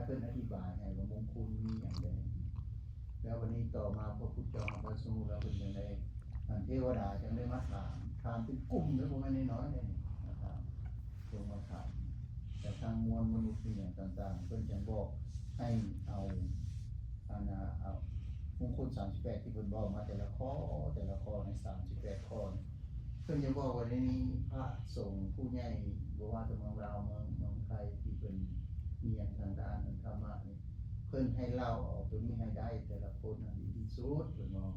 ພິ່ນອະທິບາຍໃຫ້ວ່າມົງຄຸນມີຫຍັງແດ່. ແລ້ວບັດນີ້ຕໍ່ມາພະພຸດທະເຈົ້າ ພະສົງ ລະເພິ່ນຈັ່ງໄດ້ ອັນເທວະດາຈັ່ງໄດ້ມາຖາມ, ຖາມເປັນກຸ່ມເດ້ ບໍ່ແມ່ນນ້ອຍໆເດ້ ມາຖາມ, ລົງມາຖາມ. ແລ້ວທັງມວນມະນຸດອີ່ຫຍັງຕ່າງໆ ເພິ່ນຈັ່ງບອກໃຫ້ເອົາ ອັນນ່າ ເອົາມົງຄຸນສາມສິບແປດທີ່ເພິ່ນເວົ້າມາແຕ່ລະຂໍ້ ແຕ່ລະຂໍ້ໃນສາມສິບແປດຂໍ້ນີ້ ເພິ່ນຈະບອກວ່າໃນນີ້ພະສົງຜູ້ໃຫຍ່ ບໍ່ວ່າແຕ່ເມືອງລາວ ເມືອງ ເມືອງໄທ ທີ່ເພິ່ນຮຽນທາງດ້ານທຳມະນີ້ ເພິ່ນໃຫ້ເລົ່າເອົາໂຕນີ້ໃຫ້ໄດ້ ແຕ່ລະຄົນຫັ້ນດີທີ່ສຸດ ເພິ່ນເວົ້າ.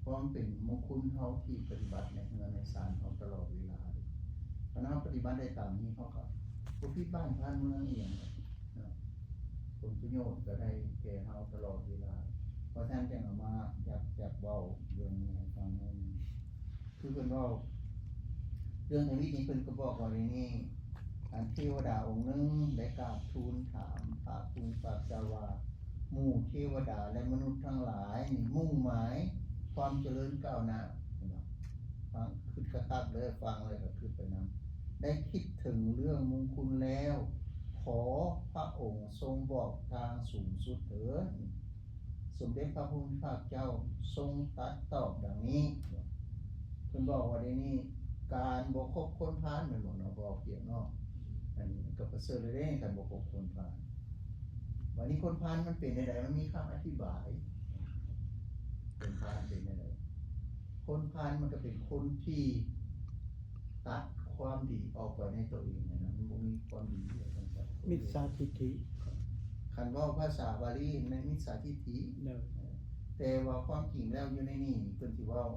ເພາະມັນເປັນມົງຄຸນເຮົາທີ່ປະຕິບັດໃນເຮືອນໃນຊານເຮົາຕະຫຼອດເວລາເດ. ຄັນເຮົາປະຕິບັດໄດ້ຕາມນີ້ ເຮົາກໍບໍ່ຜິດບ້ານຜ່ານເມືອງອີ່ຫຍັງເນາະ, ຜົນປະໂຫຍດກໍໄດ້ແກ່ເຮົາຕະຫຼອດເວລາ. ເພາະສະນັ້ນຈຶ່ງເອົາມາຢາກ ຢາກເວົ້າເລື່ອງນີ້ໃຫ້ຟັງໜ້ອຍໜຶ່ງ. ຄືເພິ່ນເວົ້າເລື່ອງທຳອິດນີ້ ເພິ່ນກໍບອກວ່າໃນນີ້ ອັນເທວະດາອົງໜຶ່ງໄດ້ກາບທູນຖາມພະຜູ້ມີພະພາກເຈົ້າວ່າ ໝູ່ເທວະດາ ແລະ ມະນຸດທັງຫຼາຍນີ້ມຸ່ງໝາຍຄວາມຈະເລີນກ້າວໜ້າ. ເຫັນບໍ່? ຟັງ ຄຶດຄັກໆເດີ, ຟັງແລ້ວກໍຄຶດໄປນຳ. ໄດ້ຄິດເຖິງເລື່ອງມຸງຄຸນແລ້ວ, ຂໍພະອົງຊົງບອກທາງສູງສຸດເຖີດ. ສົມເດັດພະຜູ້ມີພະພາກເຈົ້າຊົງຕັດຕອບດັ່ງນີ້. ເພິ່ນບອກວ່າ ດຽວນີ້ການບໍ່ຄົບຄົນພານ ແມ່ນບໍ່ເນາະ ພໍ່ພຽງເນາະ? ອັນນີ້ກໍປະເສີດແລ້ວເດ້ ການບໍ່ຄົບຄົນພານ. ບັດນີ້ຄົນພານມັນເປັນແນວໃດ? ມັນມີຄຳອະທິບາຍ. ຄົນພານເປັນແນວໃດ? ຄົນພານມັນກໍເປັນຄົນທີ່ຕັດຄວາມດີອອກໄປໃນຕົວເອງຫັ້ນນະ, ມັນບໍ່ມີຄວາມດີ ວ່າຊັ້ນຊະ. ມິດສາທິດຖິ. ຄັນເວົ້າພາສາບາລີແມ່ນມິດສາທິດຖິ. ແຕ່ວ່າຄວາມຈິງແລ້ວຢູ່ໃນນີ້ ເພິ່ນຊິເວົ້າ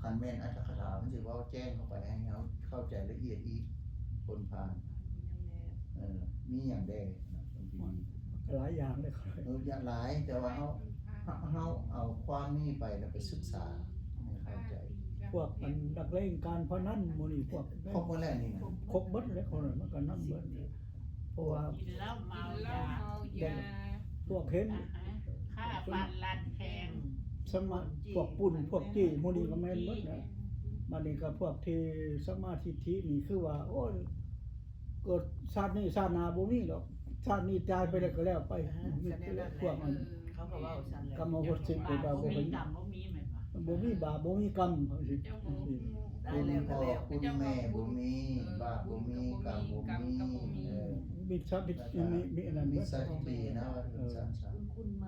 ຄັນແມ່ນອັດຖະກະຖາ ມັນຊິເວົ້າແຈ້ງເຂົ້າໄປໃຫ້ເຮົາເຂົ້າໃຈລະອຽດອີກ. ຄົນພານ ເອີ ມີຫຍັງແດ່ນະ ຄົນທີ່ດີ ຫຼາຍຢ່າງເດ້. ເອີ ຢ່າງຫຼາຍ ແຕ່ວ່າເຮົາ ເຮົາ ເຮົາເອົາຄວາມນີ້ໄປ ແລ້ວໄປສຶກສາໃຫ້ເຂົ້າໃຈ. ພວກອັນນັກເລ່ນການພະນັນໝູ່ນີ້ ພວກ ຄົບໝົດແລ້ວນີ້ນະ ຄົບໝົດແລ້ວ ຄົນນັ້ນມັນກໍນຳເບິດ. ເພາະວ່າກິນເຫຼົ້າເມົາຢາ ພວກເຫັນ ອາຫານ ຄ້າປັນລັດແຂ່ງ ສະມາ ພວກປຸ້ນ ພວກຈີ້ ໝູ່ນີ້ກໍແມ່ນໝົດນະ. ບັດນີ້ກໍພວກທີ່ສະມາທິດຖິນີ້ ຄືວ່າ ໂອ້ຍ ເກີດຊາດນີ້ຊາດໜ້າບໍ່ມີດອກ, ຊາດນີ້ຕາຍໄປແລ້ວກໍແລ້ວໄປ. ມີພວກອັນ ເຂົາກໍເວົ້າຊັ້ນແຫຼະ ກຳມະວົດສິ ບໍ່ມີກຳ ບໍ່ມີແມ່ນບໍ່? ບໍ່ມີບາບ ບໍ່ມີກຳ ເຂົາຊິ ຕາຍແລ້ວກໍແລ້ວ ຄຸນພໍ່ຄຸນແມ່ບໍ່ມີ ບາບບໍ່ມີ ກຳບໍ່ມີ ເອີ ມິດສາທິດ ມີ ມີອັນນັ້ນ ມິດສາທິດຖິນະ ວ່າຊັ້ນຊະ.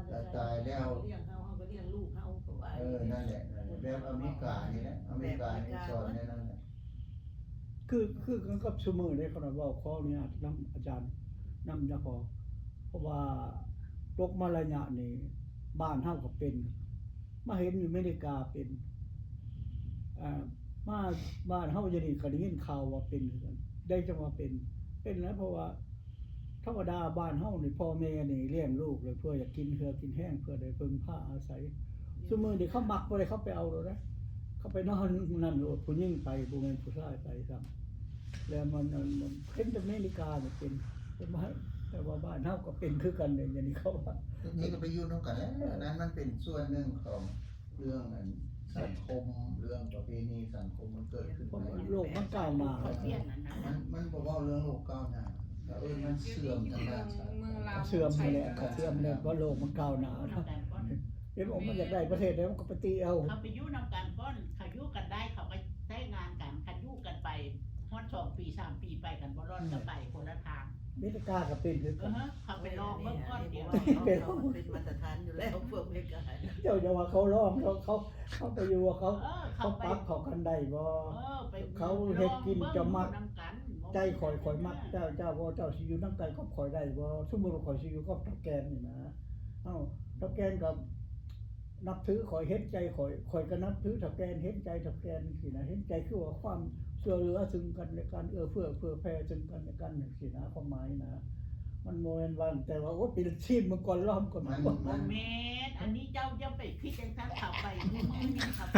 ແລ້ວຕາຍແລ້ວ ລ້ຽງເຮົາ ເຮົາກໍລ້ຽງລູກເຮົາ ກໍວ່າ ເອີ ນັ້ນແຫຼະ ແບບອາເມລິການີ້ແຫຼະ ອາເມລິການີ້ສອນແນວນັ້ນແຫຼະ. ຄື ຄືກັນກັບຊຸມື້ນີ້ ຂ້ອຍເວົ້າ ຂໍອະນຸຍາດນຳອາຈານນຳນະພໍ່ ເພາະວ່າຕົກມາໄລຍະນີ້ ບ້ານເຮົາກໍເປັນ ມາເຫັນຢູ່ອາເມລິກາເປັນ ເອີ ມາບ້ານເຮົາຢູ່ນີ້ກໍໄດ້ຍິນຂ່າວວ່າເປັນຄືກັນ ໄດ້ຈັ່ງວ່າເປັນ ເປັນແລ້ວ ເພາະວ່າ ທຳມະດາບ້ານເຮົານີ້ ພໍ່ແມ່ນີ້ລ້ຽງລູກແລ້ວເພື່ອຢາກກິນເຫື່ອກິນແຮງ ເພື່ອໄດ້ເພິ່ງພາອາໄສ. ຊຸມື້ນີ້ເຂົາມັກບໍ່ໄດ້ ເຂົາໄປເອົາໂລດເດ້ ເຂົາໄປນອນນັ້ນໂລດ ຜູ້ຍິງໄປ ບໍ່ແມ່ນຜູ້ຊາຍໄປຊ້ຳ. ແລ້ວມັນ ມັນ ມັນເປັນແຕ່ອາເມລິການີ້ເປັນ ເປັນມາ ແຕ່ວ່າບ້ານເຮົາກໍເປັນຄືກັນເດ້ ດຽວນີ້ເຂົາວ່າ ນີ້ກໍໄປຢູ່ນຳກັນແລ້ວ ນັ້ນມັນເປັນສ່ວນໜຶ່ງຂອງ ເລື່ອງອັນສັງຄົມ ເລື່ອງປະເພນີສັງຄົມມັນເກີດຂຶ້ນໃໝ່ ໂລກມັນກ້າວໜ້າ ມັນ ມັນບໍ່ເວົ້າເລື່ອງໂລກກ້າວໜ້າ ກໍເອີ້ນມັນເສື່ອມທາງດ້ານສາສະໜາ ເສື່ອມຫັ້ນແຫຼະ ກໍເສື່ອມແຫຼະ ເພາະໂລກມັນກ້າວໜ້າ. ເຫັນບໍ່ ມັນຢາກໄດ້ປະເທດໃດມັນກໍໄປຕີເອົາ ເຂົາໄປຢູ່ນຳກັນກ່ອນ ເຂົາຢູ່ກັນໄດ້ ເຂົາກໍແຕ່ງງານກັນ ຄັນຢູ່ກັນໄປຮອດສອງປີສາມປີ ໄປກັນບໍ່ລອດ ກໍໄປຄົນລະທາງ. ອາເມລິກາກໍເປັນຄືກັນ ເອີ ເຂົາໄປລອງເບິ່ງກ່ອນ ດຽວ ເປັນມາດຕະຖານຢູ່ແລ້ວ ພວກອາເມລິກາ. ເຈົ້າຢ່າວ່າເຂົາລອງ ເຂົາ ເຂົາ ເຂົາໄປຢູ່ວ່າເຂົາ ເອີ ເຂົາ ເຂົາປັບເຂົ້າກັນໄດ້ບໍ່ ເອີ ໄປ ເຂົາເຮັດກິນ ລອງເບິ່ງ ເຈົ້າມັກນຳກັນ ໃຈຂ້ອຍ ຂ້ອຍມັກເຈົ້າ ເຈົ້າບໍ່ ເຈົ້າຊິຢູ່ນຳໃກ້ກັບຂ້ອຍໄດ້ບໍ່? ສົມມຸດວ່າຂ້ອຍຊິຢູ່ກັບເຖົ້າແກ່ນນີ້ນະ ເອົ້າ ເຖົ້າແກ່ນກໍ ນັບຖືຂ້ອຍ ເຫັນໃຈຂ້ອຍ ຂ້ອຍກໍນັບຖືເຖົ້າແກ່ນ ເຫັນໃຈເຖົ້າແກ່ນຈັ່ງຊີ້ນະ ເຫັນໃຈຄືວ່າຄວາມຊ່ວຍເຫຼືອຊຶ່ງກັນແລະກັນ ເອື້ອເຟື້ອເຜື່ອແຜ່ຊຶ່ງກັນແລະກັນຈັ່ງຊີ້ນະ ຄວາມໝາຍນະ ມັນບໍ່ແມ່ນວ່າແຕ່ວ່າ ໂອ້ ໄປຊີມເບິ່ງກ່ອນ ລອງກ່ອນ ມັນ ມັນ ບໍ່ແມ່ນ ອັນນີ້ເຈົ້າຢ່າໄປຄິດຈັ່ງຊັ້ນ ເຂົ້າໄປມື້ນີ້ເຂົ້າໄປ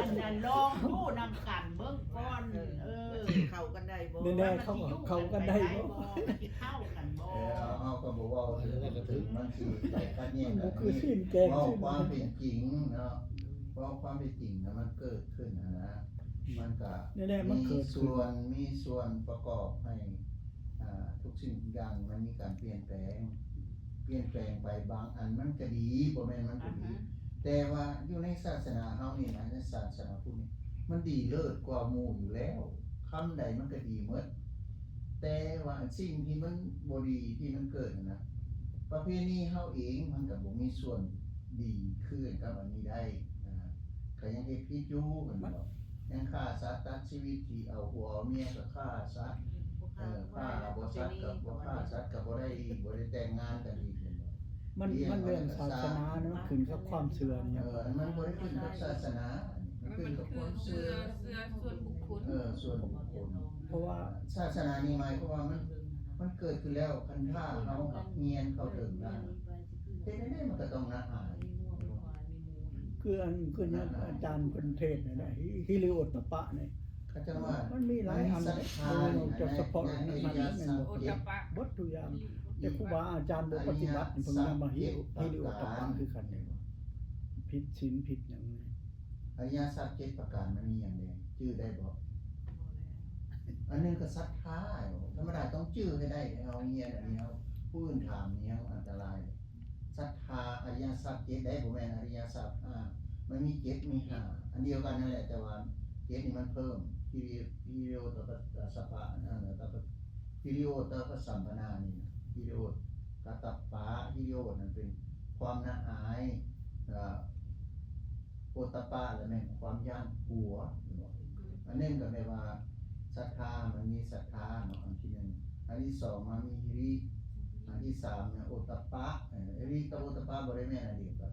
ອັນນັ້ນລອງຢູ່ນຳກັນເບິ່ງກ່ອນ ເອີ ເອີ ເຂົ້າກັນໄດ້ບໍ່ ແນ່ໆ ເຂົາ ເຂົາກັນໄດ້ບໍ່ ມັນຊິຢູ່ກັນໄປໄດ້ບໍ່ ມັນຊິເຂົ້າກັນບໍ່ ເອີ ເຮົາກໍບໍ່ເວົ້າເຖິງ ເຖິງມັນຊິໄປຂັດແຍ່ງກັນ ເວົ້າຄວາມເປັນຈິງເນາະ ເວົ້າຄວາມເປັນຈິງນະ ມັນເກີດຂຶ້ນຫັ້ນນະ ມັນກະ ແນ່ໆ ມັນເກີດຂຶ້ນ ມີສ່ວນ ມີສ່ວນປະກອບໃຫ້ ອາ ທຸກສິ່ງທຸກຢ່າງມັນມີການປ່ຽນແປງ, ປ່ຽນແປງໄປ, ບາງອັນມັນກະດີ, ບໍ່ແມ່ນມັນບໍ່ດີ, ອາຮະ ແຕ່ວ່າຢູ່ໃນສາສະໜາເຮົານີ້ນະ, ໃນສາສະໜາພຸດນີ້ ມັນດີເລີດກວ່າໝູ່ຢູ່ແລ້ວ, ຄຳໃດມັນກະດີໝົດ, ແຕ່ວ່າສິ່ງທີ່ມັນບໍ່ດີທີ່ມັນເກີດຫັ້ນນະ, ປະເພນີເຮົາເອງມັນກະບໍ່ມີສ່ວນດີຄືກັນກັບອັນນີ້ໄດ້, ອາ ກະຍັງເຮັດຜິດຢູ່, ແມ່ນບໍ່? ຍັງຂ້າສັດຕັດຊີວິດ, ທີ່ເອົາຜົວເອົາເມຍກໍຂ້າສັດ, ເອີ ຂ້າບໍ່ສັດກໍບໍ່ຂ້າສັດກໍບໍ່ໄດ້ອີກ, ບໍ່ໄດ້ແຕ່ງງານກັນອີກ, ແມ່ນບໍ່? ມັນ ມັນເລື່ອງສາສະໜານະ, ມັນຂຶ້ນກັບຄວາມເຊື່ອນີ້. ເອີ ມັນບໍ່ໄດ້ຂຶ້ນກັບສາສະໜາ, ມັນຂຶ້ນກັບຄວາມເຊື່ອ, ເຊື່ອສ່ວນບຸກຄົນ, ເອີ ສ່ວນບຸກຄົນ. ເພາະວ່າສາສະໜານີ້ໝາຍຄວາມວ່າມັນ ມັນເກີດຂຶ້ນແລ້ວ, ຄັນຖ້າເຮົາຮຽນເຂົ້າເຖິງໄດ້, ເຮັດແນວໃດມັນກໍຕ້ອງໜ້າອາຍ. ຄືອັນ ຄືອາຈານເພິ່ນເທດນະ, ຫິລິໂອດຕະປະນີ້ ເຂົາເຈົ້າວ່າ ມັນມີຫຼາຍອັນເດ້, ບໍ່ແມ່ນແຕ່ສະເພາະອັນນັ້ນ, ມັນເບິດທຸກຢ່າງ. ແຕ່ຄູບາອາຈານບໍ່ປະຕິບັດ, ເພິ່ນນຳມາຫິລິໂອດຕະປະຄືກັນນີ້, ຜິດສິນຜິດຫຍັງ. ອະລິຍະສັດເຈັດປະການມັນມີຫຍັງແດ່? ຈື່ໄດ້ບໍ່? ອັນໜຶ່ງກໍສັດທາ, ທຳມະດາຕ້ອງຈື່ໃຫ້ໄດ້, ເຮົາຮຽນອັນນີ້, ເຮົາ ຜູ້ອື່ນຖາມນີ້ຍັງອັນຕະລາຍ. ສັດທາອະລິຍະສັດເຈັດໄດ້, ບໍ່ແມ່ນອະລິຍະສັດຫ້າ, ມັນມີເຈັດມີຫ້າ ອັນດຽວກັນນັ້ນແຫຼະ, ແຕ່ວ່າເຈັດນີ້ມັນເພີ່ມ, ຫິລິ ຫິລິໂອຕະປະສະປະ ຫິລິໂອຕະປະສຳປະນານີ້ນະ, ຫິລິໂອຕະປະ, ຫິລິໂອຕະນັ້ນເປັນຄວາມໜ້າອາຍ, ອາ ໂອດຕະປະລະແມ່ນຄວາມຢ້ານກົວ, ອັນໜຶ່ງກໍແບບວ່າສັດທາ, ມັນມີສັດທາເນາະ, ອັນທີໜຶ່ງ, ອັນທີສອງມາມີຫິລິ, ອັນທີສາມແມ່ນໂອດຕະປະ. ຫິລິກັບໂອດຕະປະບໍ່ໄດ້ແມ່ນອັນດຽວກັນ,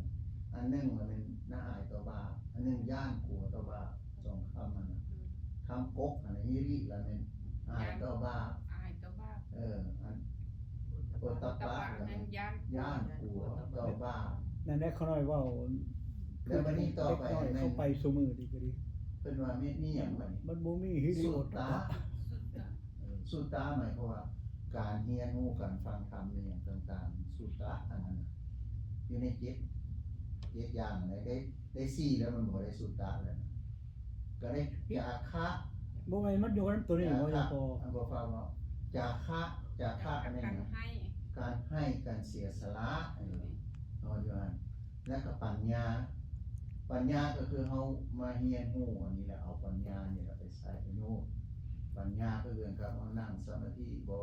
ອັນໜຶ່ງລະແມ່ນໜ້າອາຍຕໍ່ບາບ, ອັນໜຶ່ງຢ້ານກົວຕໍ່ບາບ, ສອງຄຳຫັ້ນນະ. ຄຳກົກຫັ້ນນະ, ຫິລິລະແມ່ນອາຍຕໍ່ບາບ, ອາຍຕໍ່ບາບ, ເອີ ອັນ ໂອດຕະປະ ໂອດຕະປະນັ້ນຢ້ານ ຢ້ານກົວຕໍ່ບາບ. ນັ້ນແຫຼະ ຂ້ານ້ອຍເວົ້າ ແລ້ວບັດນີ້ຕໍ່ໄປ ເດັກນ້ອຍເຂົາໄປຊຸມື້ນີ້ກໍດີ ເພິ່ນວ່າມີ ມີຫຍັງບັດນີ້? ມັນບໍ່ມີຫິລິໂອດຕະປະ. ສຸຕະ ເອີ ສຸຕະໝາຍຄວາມວ່າການຮຽນຮູ້ ການຟັງທຳ ອີຫຍັງຕ່າງໆ. ສຸຕະອັນນັ້ນນະ ຢູ່ໃນເຈັດ ເຈັດຢ່າງ ໄດ້ ໄດ້ສີ່ແລ້ວ ມັນບໍ່ໄດ້ສຸຕະແລ້ວນະ. ກໍໄດ້ຈາຄະ ບໍ່ແມ່ນ ມັນຢູ່ນຳຕົວນີ້ ຈາຄະ ບໍ່ພໍ ອັນບໍ່ຟັງເນາະ ຈາຄະ ຈາຄະແມ່ນຫຍັງ? ການໃຫ້ ການເສຍສະຫຼະ ເອີ ນອນຢູ່ຫັ້ນ ແລ້ວກໍປັນຍາ ປັນຍາກໍຄືເຮົາມາຮຽນຮູ້ອັນນີ້ແຫຼະ ເອົາປັນຍານີ້ແຫຼະໄປໃຊ້ປະໂຫຍດ ປັນຍາຄືກັນກັບເຮົານັ່ງສະມາທິບໍ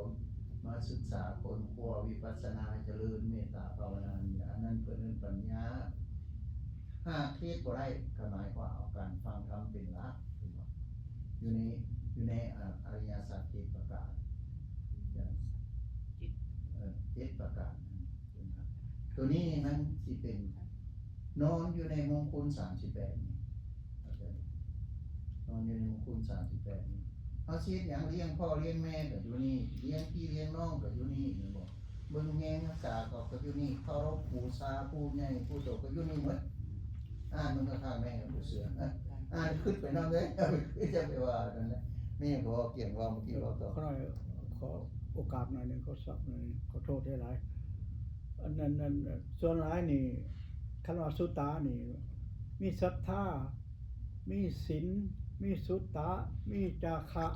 ມາສຶກສາຄົ້ນຄວ້າວິປັດສະນາ ຈະເລີນເມດຕາພາວະນານີ້ແຫຼະ ອັນນັ້ນເພິ່ນເອີ້ນປັນຍາ. ຫາກເຮັດບໍ່ໄດ້ ກໍໝາຍຄວາມເອົາການຟັງທຳເປັນຫຼັກ ເຫັນບໍ່? ຢູ່ໃນ ຢູ່ໃນ ອາ ອະລິຍະສັດເຈັດປະການ ເອີ ເຈັດປະການ ຕົວນີ້ມັນຊິເປັນ ນອນຢູ່ໃນມົງຄຸນສາມສິບແປດນີ້ ນອນຢູ່ໃນມົງຄຸນສາມສິບແປດນີ້ ເຮົາຊິເຮັດຫຍັງ? ລ້ຽງພໍ່ລ້ຽງແມ່ກໍຢູ່ນີ້ ລ້ຽງພີ່ລ້ຽງນ້ອງກໍຢູ່ນີ້ ແມ່ນບໍ່? ເບິ່ງແຍງຮັກສາກໍ ກໍຢູ່ນີ້ ເຄົາລົບບູຊາຜູ້ໃຫຍ່ຜູ້ໂຕກໍຢູ່ນີ້ໝົດ. ອ່ານມັນກໍຂ້າງແມ່ບໍ່ເຊື່ອ ອ່ານຄຶດໄປນຳເດ້ ຢ່າໄປວ່ານັ້ນນະ. ມີຫຍັງກໍເວົ້າ ກຽມເວົ້າ ເມື່ອກີ້ເວົ້າຕໍ່. ຂໍ ຂໍໂອກາດໜ້ອຍໜຶ່ງ ຂໍສັບໜ້ອຍໜຶ່ງ ຂໍໂທດຫຼາຍໆ. ອັນນັ້ນ ອັນ ສ່ວນຫຼາຍນີ້ ຄັນວ່າສຸຕະນີ້ ມີສັດທາ ມີສິນ ມີສຸຕະ ມີຈາຄະ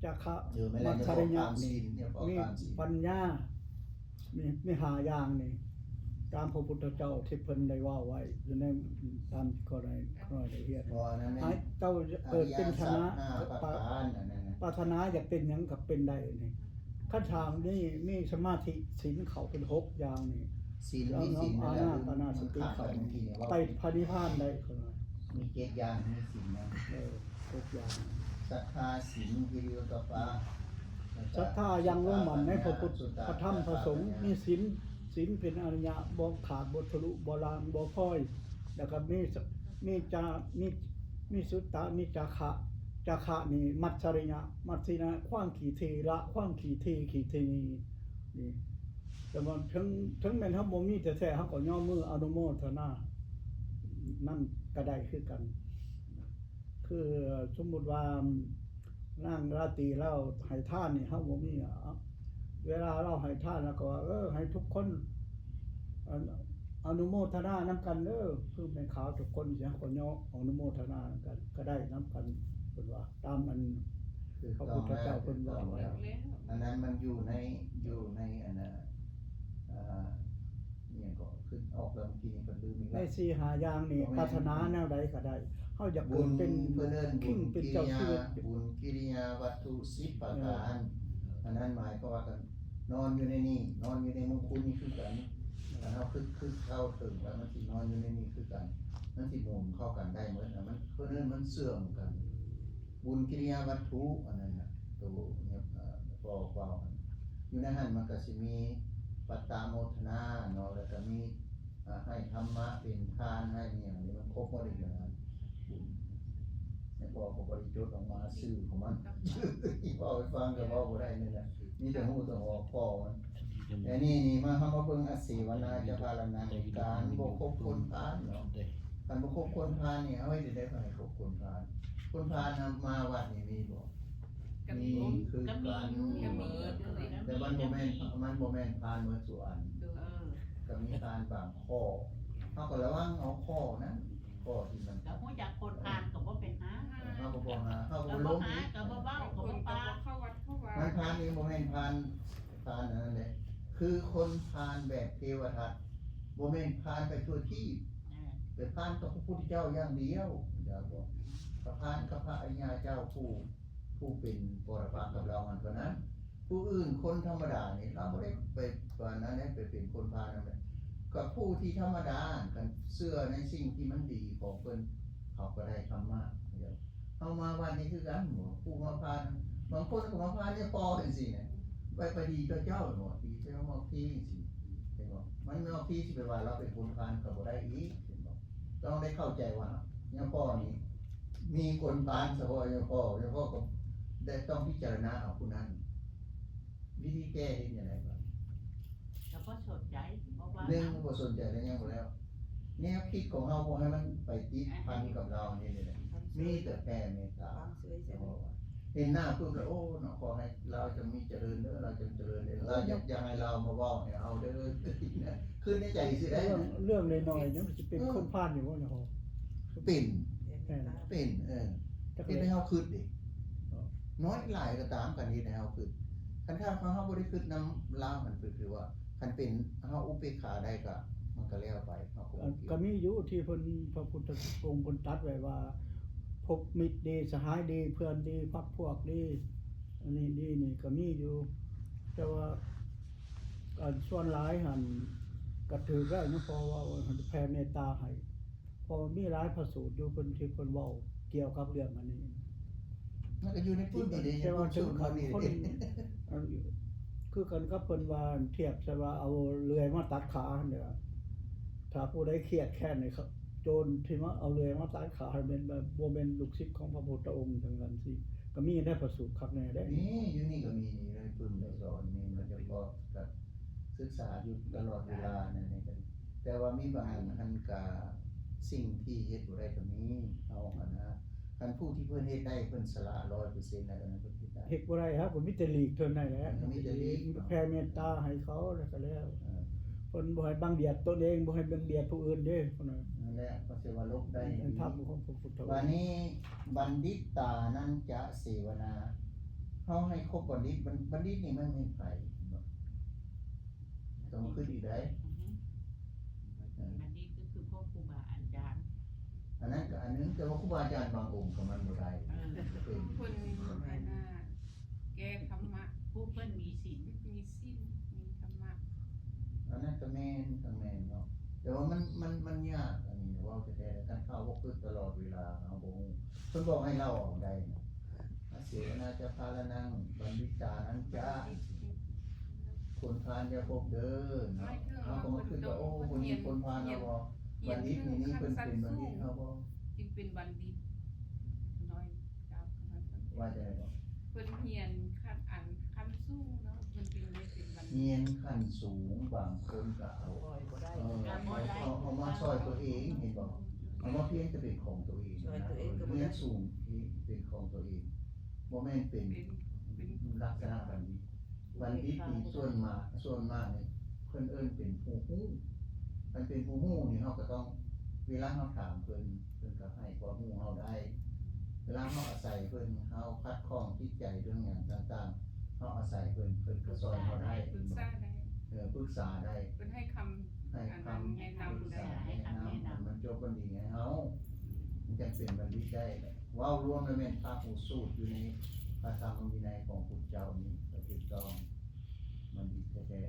ຈາຄະ ເອີ ແມ່ນແລ້ວ ມັດສະລິຍະນີ້ ມີປັນຍາ ມີ ມີຫ້າຢ່າງນີ້ ຕາມພະພຸດທະເຈົ້າທີ່ເພິ່ນໄດ້ເວົ້າໄວ້ຢູ່ໃນ ຕາມທີ່ຂ້ອຍໄດ້ ຂ້ອຍໄດ້ຮຽນ ເຈົ້າເກີດເປັນຊະນະ ປາຖະໜາຢາກເປັນຫຍັງກໍເປັນໄດ້ນີ້. ຄັນຖ້າມີ ມີສະມາທິສິນເຂົ້າເປັນຫົກຢ່າງນີ້ ສິນ ມີສິນ ອານາປານະສະຕິເຂົ້າໄປພະນິບພານໄດ້ ເຂົາວ່າ ມີເຈັດຢ່າງ ມີສິນນະ ເອີ ຫົກຢ່າງ ສັດທາ ສິນ ຫິລິໂອດຕະປະ ສັດທາຢ່າງລົງໝັ້ນໃນພະພຸດ ພະທຳ ພະສົງ ມີສິນ ສິນເປັນອະລິຍະ ບໍ່ຂາດ ບໍ່ທະລຸ ບໍ່ລາງ ບໍ່ພອຍ ແລ້ວກໍມີ ມີຈາ ມີ ມີສຸຕະ ມີຈາຄະ ຈາຄະນີ້ມັດສະລິຍະ ມັດສະລິຍະ ຄວາມຂີ້ຖີ່ ລະຄວາມຂີ້ຖີ່ ຂີ້ຖີ່ນີ້ ນີ້ ແຕ່ວ່າເຖິງ ເຖິງແມ່ນເຮົາບໍ່ມີແທ້ໆ ເຮົາກໍຍອມມືອະນຸໂມທະນານຳກໍໄດ້ຄືກັນ. ຄືສົມມຸດວ່ານາງລາຕີລາວໃຫ້ທານນີ້ ເຮົາບໍ່ມີ ເວລາລາວໃຫ້ທານ ລາວກໍວ່າ ເອີ ໃຫ້ທຸກຄົນ ອະ ອະນຸໂມທະນານຳກັນເດີ ຄືແມ່ຂາວທຸກຄົນ ເຮົາກໍຍອມອະນຸໂມທະນານຳກັນ ກໍໄດ້ນຳກັນ ເພິ່ນວ່າ ຕາມອັນ ຄື ພະ ເຈົ້າ ພຸດທະເຈົ້າເພິ່ນເວົ້າ ຖືກຕ້ອງແລ້ວ ອັນນັ້ນມັນຢູ່ໃນ ຢູ່ໃນອັນນ່າ ອ່າ ອີ່ຫຍັງກໍ ຄືອອກແລ້ວເມື່ອກີ້ນີ້ ເພິ່ນລືມອີກແລ້ວ ໃນສີ່ຫ້າຢ່າງນີ້ ປາດຖະໜາແນວໃດກໍໄດ້ ເຮົາຢາກເກີດເປັນ ເພິ່ນເອີ້ນບຸນກິລິຍາ ເປັນເຈົ້າຊີວິດ ບຸນກິລິຍາວັດຖຸສິບປະການ ເອີ ອັນນັ້ນໝາຍຄວາມວ່າ ນອນຢູ່ໃນນີ້ ນອນຢູ່ໃນມຸງຄຸນນີ້ຄືກັນ ຄັນເຮົາຄຶດ ຄຶດເຂົ້າເຖິງແລ້ວ ມັນຊິນອນຢູ່ໃນນີ້ຄືກັນ ມັນຊິໝູນເຂົ້າກັນໄດ້ໝົດ ມັນ ເພິ່ນເອີ້ນມັນເຊື່ອມກັນ ບຸນກິລິຍາວັດຖຸ ອັນນັ້ນນະ ໂຕ ເອີ ກໍເວົ້າ ຢູ່ໃນຫັ້ນມັນກໍຊິມີປັດຕະໂມທະນາເນາະ ແລ້ວກໍມີ ອ່າ ໃຫ້ທຳມະເປັນທານ ໃຫ້ອີ່ຫຍັງນີ້ ມັນຄົບໝົດອີກແລ້ວນະ ບຸນ ແຕ່ພໍ່ກໍບໍ່ໄດ້ຈົດອອກມາຊື່ຂອງມັນ ເວົ້າໃຫ້ຟັງກໍເວົ້າບໍ່ໄດ້ນີ້ແຫຼະ ມີແຕ່ຮູ້ແຕ່ຫົວຂໍ້ມັນ ແຕ່ນີ້ນີ້ມາ ເຮົາມາເບິ່ງອະເສວະນາຈະພາລະນັງ ການບໍ່ຄົບຄົນພານເນາະ ຄັນບໍ່ຄົບຄົນພານນີ້ ເຮົາເຮັດຈັ່ງໃດກໍໃຫ້ຄົບຄົນພານ ຄົນພານນຳມາວັດນີ້ມີບໍ່? ກໍມີ ມີຄືກັນ ກໍມີ ແຕ່ມັນບໍ່ແມ່ນ ມັນບໍ່ແມ່ນພານໝົດສູ່ອັນ ໂດຍ ກໍມີພານບາງຂໍ້ ເຮົາກໍລະວັງເອົາຂໍ້ນັ້ນ ຂໍ້ທີ່ມັນ ກໍຮູ້ຈັກຄົນພານກໍບໍ່ໄປຫາ ເຮົາກໍບໍ່ຫາ ເຮົາກໍບໍ່ລົງ ກໍບໍ່ຫາ ກໍບໍ່ເວົ້າ ກໍບໍ່ປາກ ມັນພານນີ້ບໍ່ແມ່ນພານ ພານອັນນັ້ນເດ້ ຄືຄົນພານແບບເທວະທັດ ບໍ່ແມ່ນພານໄປທົ່ວທີບ ເອີ ໄປພານຕໍ່ພະພຸດທະເຈົ້າຢ່າງດຽວ ເຈົ້າບອກ ພານກັບພະອະລິຍະເຈົ້າຜູ້ ຜູ້ເປັນປໍລະປະກັບລາວຫັ້ນເທົ່ານັ້ນ ຜູ້ອື່ນຄົນທຳມະດານີ້ ລາວບໍ່ໄດ້ໄປປານນັ້ນເດ້ ໄປເປັນຄົນພານນຳເດ້ ກໍຜູ້ທີ່ທຳມະດາ ຄັນເຊື່ອໃນສິ່ງທີ່ມັນດີຂອງເພິ່ນ ເຂົາກໍໄດ້ທຳມະ ເຮົາມາວັດນີ້ຄືກັນ ຜູ້ມາພານ ບາງຄົນກໍມາພານຍາພໍ່ຈັ່ງຊີ້ນະ ໄປ ໄປດີຕໍ່ເຈົ້າເນາະ ດີແຕ່ມາພີຈັ່ງຊີ້ ເຫັນບໍ່ ມັນມາພີຊິໄປວ່າລາວເປັນຄົນພານກໍບໍ່ໄດ້ອີກ ເຫັນບໍ່ ຕ້ອງໄດ້ເຂົ້າໃຈວ່າຍາພໍ່ນີ້ມີຄົນພານສະເພາະຍາພໍ່ ຍາພໍ່ກໍໄດ້ຕ້ອງພິຈາລະນາເອົາຜູ້ນັ້ນ ວິທີແກ້ເຮັດຈັ່ງໃດ ກໍບໍ່ສົນໃຈ ບໍ່ວ່າ ໜຶ່ງ ບໍ່ສົນໃຈແລ້ວ ຍັງບໍ່ແລ້ວ ແນວຄິດຂອງເຮົາບໍ່ໃຫ້ມັນໄປຕິດພັນກັບລາວນີ້ແຫຼະ ມີແຕ່ແຜ່ເມດຕາ ເຫັນໜ້າປຶບແລ້ວ ໂອ້ ເນາະ ຂໍໃຫ້ລາວຈົ່ງມີຈະເລີນເດີ ລາວຈົ່ງຈະເລີນເດີ ລາວຢາກ ຢາກໃຫ້ລາວມາເວົ້າໃຫ້ເຮົາເດີ ຄິດໃນໃຈຊິໄດ້ ເລື່ອງ ເລື່ອງນ້ອຍໆ ຍັງຊິເປັນ ເອີ ຄົນພານຢູ່ບໍ່ຍາພໍ່? ເປັນ ແມ່ນ ເປັນ ເອີ ເຮັດໃຫ້ເຮົາຄິດເດ້ ນ້ອຍຫຼາຍກໍຕາມ ຄັນເຮັດໃຫ້ເຮົາຄິດ ຄັນຖ້າເຮົາບໍ່ໄດ້ຄິດນຳລາວຫັ້ນ ຄືວ່າ ຄັນເປັນເຮົາອຸເບກຂາໄດ້ກໍ ມັນກໍແລ້ວໄປ ເຮົາກໍບໍ່ ກໍມີຢູ່ທີ່ເພິ່ນ ພະພຸດທະອົງເພິ່ນຕັດໄວ້ວ່າ ພົບມິດດີ ສະຫາຍດີ ເພື່ອນດີ ພັກພວກດີ ອັນນີ້ດີນີ້ກໍມີຢູ່ ແຕ່ວ່າ ອັນສ່ວນຫຼາຍຫັ້ນກໍຖືກແລ້ວ ຍາພໍ່ເວົ້າ ເພິ່ນແຜ່ເມດຕາໃຫ້ ເພາະວ່າມີຫຼາຍພະສູດຢູ່ ເພິ່ນທີ່ເພິ່ນເວົ້າກ່ຽວກັບເລື່ອງອັນນີ້ ມັນກໍຢູ່ໃນປຶ້ມນີ້ເດ້ ແຕ່ວ່າເຖິງຂັ້ນຄົນ ອັນ ຄືກັນກັບເພິ່ນວ່າ ທຽບໃສ່ວ່າເອົາເລື່ອຍມາຕັດຂາຫັ້ນເດ້ ຖ້າຜູ້ໃດຄຽດແຄ້ນນີ້ ໂຈນທີ່ມາເອົາເລື່ອຍມາຕັດຂາ ແມ່ນບໍ່ແມ່ນລູກສິດຂອງພະພຸດທະອົງຈັ່ງຊັ້ນຊີ້ ກໍມີໃນພະສູດຄັກແນ່ເດ້ ມີ ຢູ່ນີ້ກໍມີ ໃນປຶ້ມໃນສອນນີ້ ມັນຈະພໍກັບສຶກສາຢູ່ຕະຫຼອດເວລາໃນ ໃນ ແຕ່ວ່າມີບາງອັນຫັ້ນກະ ສິ່ງທີ່ເຮັດບໍ່ໄດ້ກໍມີ ເຮົາຫັ້ນນະ ຄັນຜູ້ທີ່ເພິ່ນເຮັດໄດ້ ເພິ່ນສະຫຼະຮ້ອຍເປີເຊັນແລ້ວ ອັນນັ້ນເພິ່ນເຮັດໄດ້ ເຮັດບໍ່ໄດ້ ເຮົາກໍມີແຕ່ຫຼີກເທົ່ານັ້ນແຫຼະ ເອີ ມີແຕ່ຫຼີກ ແຜ່ເມດຕາໃຫ້ເຂົາແລ້ວກໍແລ້ວ ເອີ ເພິ່ນບໍ່ໃຫ້ບັງບຽດຕົນເອງ ບໍ່ໃຫ້ບັງບຽດຜູ້ອື່ນເດ້ ນັ້ນແຫຼະ ເຂົາຊິວ່າຫຼົບໄດ້ ເປັນທຳຂອງພະພຸດທະອົງ ບາດນີ້ ບັນດິດຕານັນຈະເສວະນາ ເຮົາໃຫ້ຄົບບັນດິດ ບັນ ບັນດິດນີ້ມັນແມ່ນໃຜ? ຕ້ອງຄິດອີກໃດ ອືຮຶ ເອີ ອັນນີ້ກໍຄືພວກຄູບາອາຈານ ອັນນັ້ນກໍອັນໜຶ່ງ ແຕ່ວ່າຄູບາອາຈານບາງອົງກໍມັນບໍ່ໄດ້ ເອີ ເປັນ ເພິ່ນອັນນ່າ ແກ່ທຳມະ ຜູ້ເພິ່ນມີສິນ ມີສິນ ມີທຳມະ ອັນນັ້ນກໍແມ່ນ ກໍແມ່ນເນາະ ແຕ່ວ່າມັນ ມັນ ມັນຍາກ ອັນນີ້ເວົ້າແທ້ໆ ຄັນເຮົາບໍ່ຝຶກຕະຫຼອດເວລາ ເຮົາບໍ່ຮູ້ ເພິ່ນບອກໃຫ້ເລົ່າເອົາໄດ້ນະ ອະເສວະນາຈະພາລະນັງ ບັນດິດຕານັນຈະ ຄົນພານຢ່າຄົບເດີເນາະ ເຮົາກໍມາຄິດວ່າ ໂອ້ ບໍ່ມີຄົນພານເຮົາບໍ່ ບັນດິດນີ້ ນີ້ເພິ່ນເປັນບັນດິດເຮົາບໍ່ ຈຶ່ງເປັນບັນດິດ ນ້ອຍ ເຈົ້າ ວ່າຈັ່ງໃດເນາະ ເພິ່ນຮຽນຂັ້ນ ອັນ ຂັ້ນສູງເນາະ ເພິ່ນຈຶ່ງໄດ້ເປັນບັນດິດ ຮຽນຂັ້ນສູງ ບາງຄົນກໍເອົາ ເອີ ເອົາ ເອົາມາຊ່ອຍຕົວເອງ ເຫັນບໍ່ ເອົາມາພຽງແຕ່ເປັນຂອງຕົວເອງ ຊ່ອຍຕົວເອງກໍບໍ່ໄດ້ ຮຽນສູງທີ່ເປັນຂອງຕົວເອງ ບໍ່ແມ່ນເປັນ ເປັນ ເປັນ ລັກສະນະບັນດິດ ບັນດິດນີ້ສ່ວນມາກ ສ່ວນມາກນີ້ ເພິ່ນເອີ້ນເປັນຜູ້ຮູ້ ຄັນເປັນຜູ້ຮູ້ນີ້ ເຮົາກໍຕ້ອງ ເວລາເຮົາຖາມເພິ່ນ ເພິ່ນກໍໃຫ້ຄວາມຮູ້ເຮົາໄດ້ ວລາເຮົາອາໄສເພິ່ນ ເຮົາຂັດຂ້ອງຈິດໃຈເລື່ອງຫຍັງຕ່າງໆ ເຮົາອາໄສເພິ່ນ ເພິ່ນກໍຊ່ອຍເຮົາໄດ້ ປຶກສາໄດ້ ເອີ ປຶກສາໄດ້ ເພິ່ນໃຫ້ຄຳ ໃຫ້ຄຳ ອັນນັ້ນແນະນຳ ປຶກສາແນະນຳ ໃຫ້ຄຳແນະນຳ ໃຫ້ມັນຈົບມັນດີໃຫ້ເຮົາ ມັນຈັ່ງເປັນບັນດິດໄດ້. ເວົ້າລວມແລ້ວແມ່ນພະຫູສູດຢູ່ໃນພະທຳມະວິໄນຂອງພຸດທະເຈົ້ານີ້ກໍຖືກຕ້ອງ ບັນດິດແທ້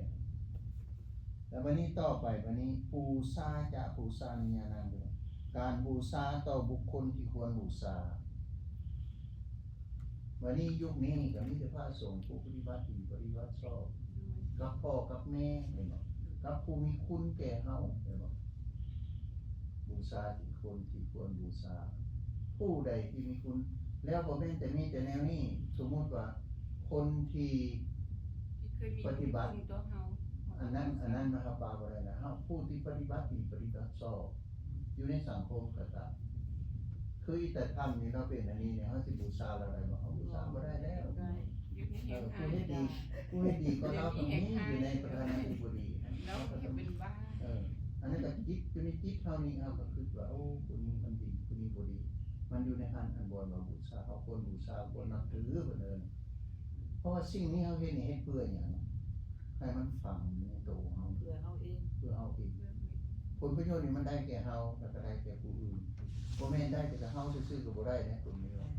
ໆ. ແລ້ວບັດນີ້ຕໍ່ໄປ ບັດນີ້ ປູຊາຈະ ປູຊານິຍານັງ ການບູຊາຕໍ່ບຸກຄົນທີ່ຄວນບູຊາ. ບັດນີ້ຍຸກນີ້ກໍມີແຕ່ພະສົງຜູ້ປະຕິບັດດີປະຕິບັດຊອບ ກັບພໍ່ກັບແມ່ ແມ່ນບໍ່? ກັບຜູ້ມີຄຸນແກ່ເຮົາ ແມ່ນບໍ່? ບູຊາທີ່ຄົນທີ່ຄວນບູຊາ ຜູ້ໃດທີ່ມີຄຸນ ແລ້ວບໍ່ແມ່ນແຕ່ມີແຕ່ແນວນີ້ ສົມມຸດວ່າຄົນທີ່ ທີ່ເຄີຍມີ ປະຕິບັດ ຄຸນຕໍ່ເຮົາ ອັນນັ້ນ ອັນນັ້ນມັນເຮົາປາບໍ່ໄດ້ລະ ເຮົາຜູ້ທີ່ປະຕິບັດດີປະຕິບັດຊອບ ຢູ່ໃນສັງຄົມກໍຕາມ ຄືອີຕາທຳນີ້ລາວເປັນອັນນີ້ນີ້ ເຮົາຊິບູຊາລາວໄດ້ບໍ່? ເຮົາບູຊາບໍ່ໄດ້ແລ້ວ ບໍ່ໄດ້ ຢູ່ໃນ ເອີ ຜູ້ເຮັດດີ ຜູ້ເຮັດດີກໍລາວກໍມີຢູ່ໃນປະທານາທິບໍດີ ລາວເຮັດເປັນວ່າ ເອີ ອັນນັ້ນກໍຈິດ ຢູ່ໃນຈິດເຮົານີ້ ເຮົາກໍຄິດວ່າ ໂອ້ ຜູ້ນີ້ມັນດີ ຜູ້ນີ້ບໍ່ດີ ມັນຢູ່ໃນຫັ້ນ ອັນບ່ອນວ່າບູຊາ ເຮົາຄວນບູຊາ ຄວນນັບຖື ເພິ່ນເອີ້ນ ເພາະວ່າສິ່ງນີ້ເຮົາເຮັດນີ້ເຮັດເພື່ອຫຍັງ? ໃຫ້ມັນຝັງຢູ່ໃນໂຕເຮົາ ເພື່ອເຮົາເອງ ເພື່ອເຮົາເອງ ເພື່ອເຮົາເອງ ຜົນປະໂຫຍດນີ້ມັນໄດ້ແກ່ເຮົາ ແລ້ວກໍໄດ້ແກ່ຜູ້ອື່ນ ບໍ່ແມ່ນໄດ້ແຕ່ເຮົາຊື່ໆກໍບໍ່ໄດ້ເດ້ ຕົວນີ້ ແມ່ນ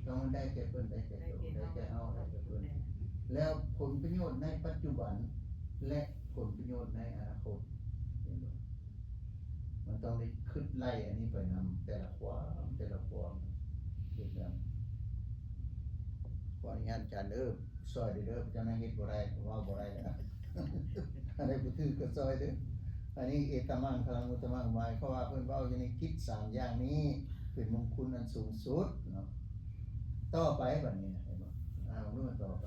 ຕ້ອງມັນໄດ້ແກ່ເພິ່ນ ໄດ້ແກ່ໂຕ ໄດ້ແກ່ເຮົາ ໄດ້ແກ່ເຮົາ ໄດ້ແກ່ເພິ່ນ ແລ້ວຜົນປະໂຫຍດໃນປັດຈຸບັນ ແລະ ຜົນປະໂຫຍດໃນອະນາຄົດ ເຫັນບໍ່? ມັນຕ້ອງໄດ້ຄິດໄລ່ອັນນີ້ໄປນຳ ແຕ່ລະຄວາມ ແຕ່ລະຄວາມ ເຮັດນຳ ຂໍອະນຸຍາດອາຈານເດີ ຊ່ອຍເດີ ເຈົ້ານາຍເຮັດບໍ່ໄດ້ ເວົ້າບໍ່ໄດ້ແລ້ວ ອັນໃດບໍ່ຖືກກໍຊ່ອຍເດີ ອັນນີ້ເອຕະມັງ ຄະລັງ ອຸດຕະມັງ ໝາຍຄວາມວ່າເພິ່ນເວົ້າຢູ່ໃນກິດສາມຢ່າງນີ້ ເປັນມຸງຄຸນອັນສູງສຸດເນາະ. ຕໍ່ໄປບັດນີ້ນະ ເຫັນບໍ່? ອ່ານເບິ່ງດູຕໍ່ໄປ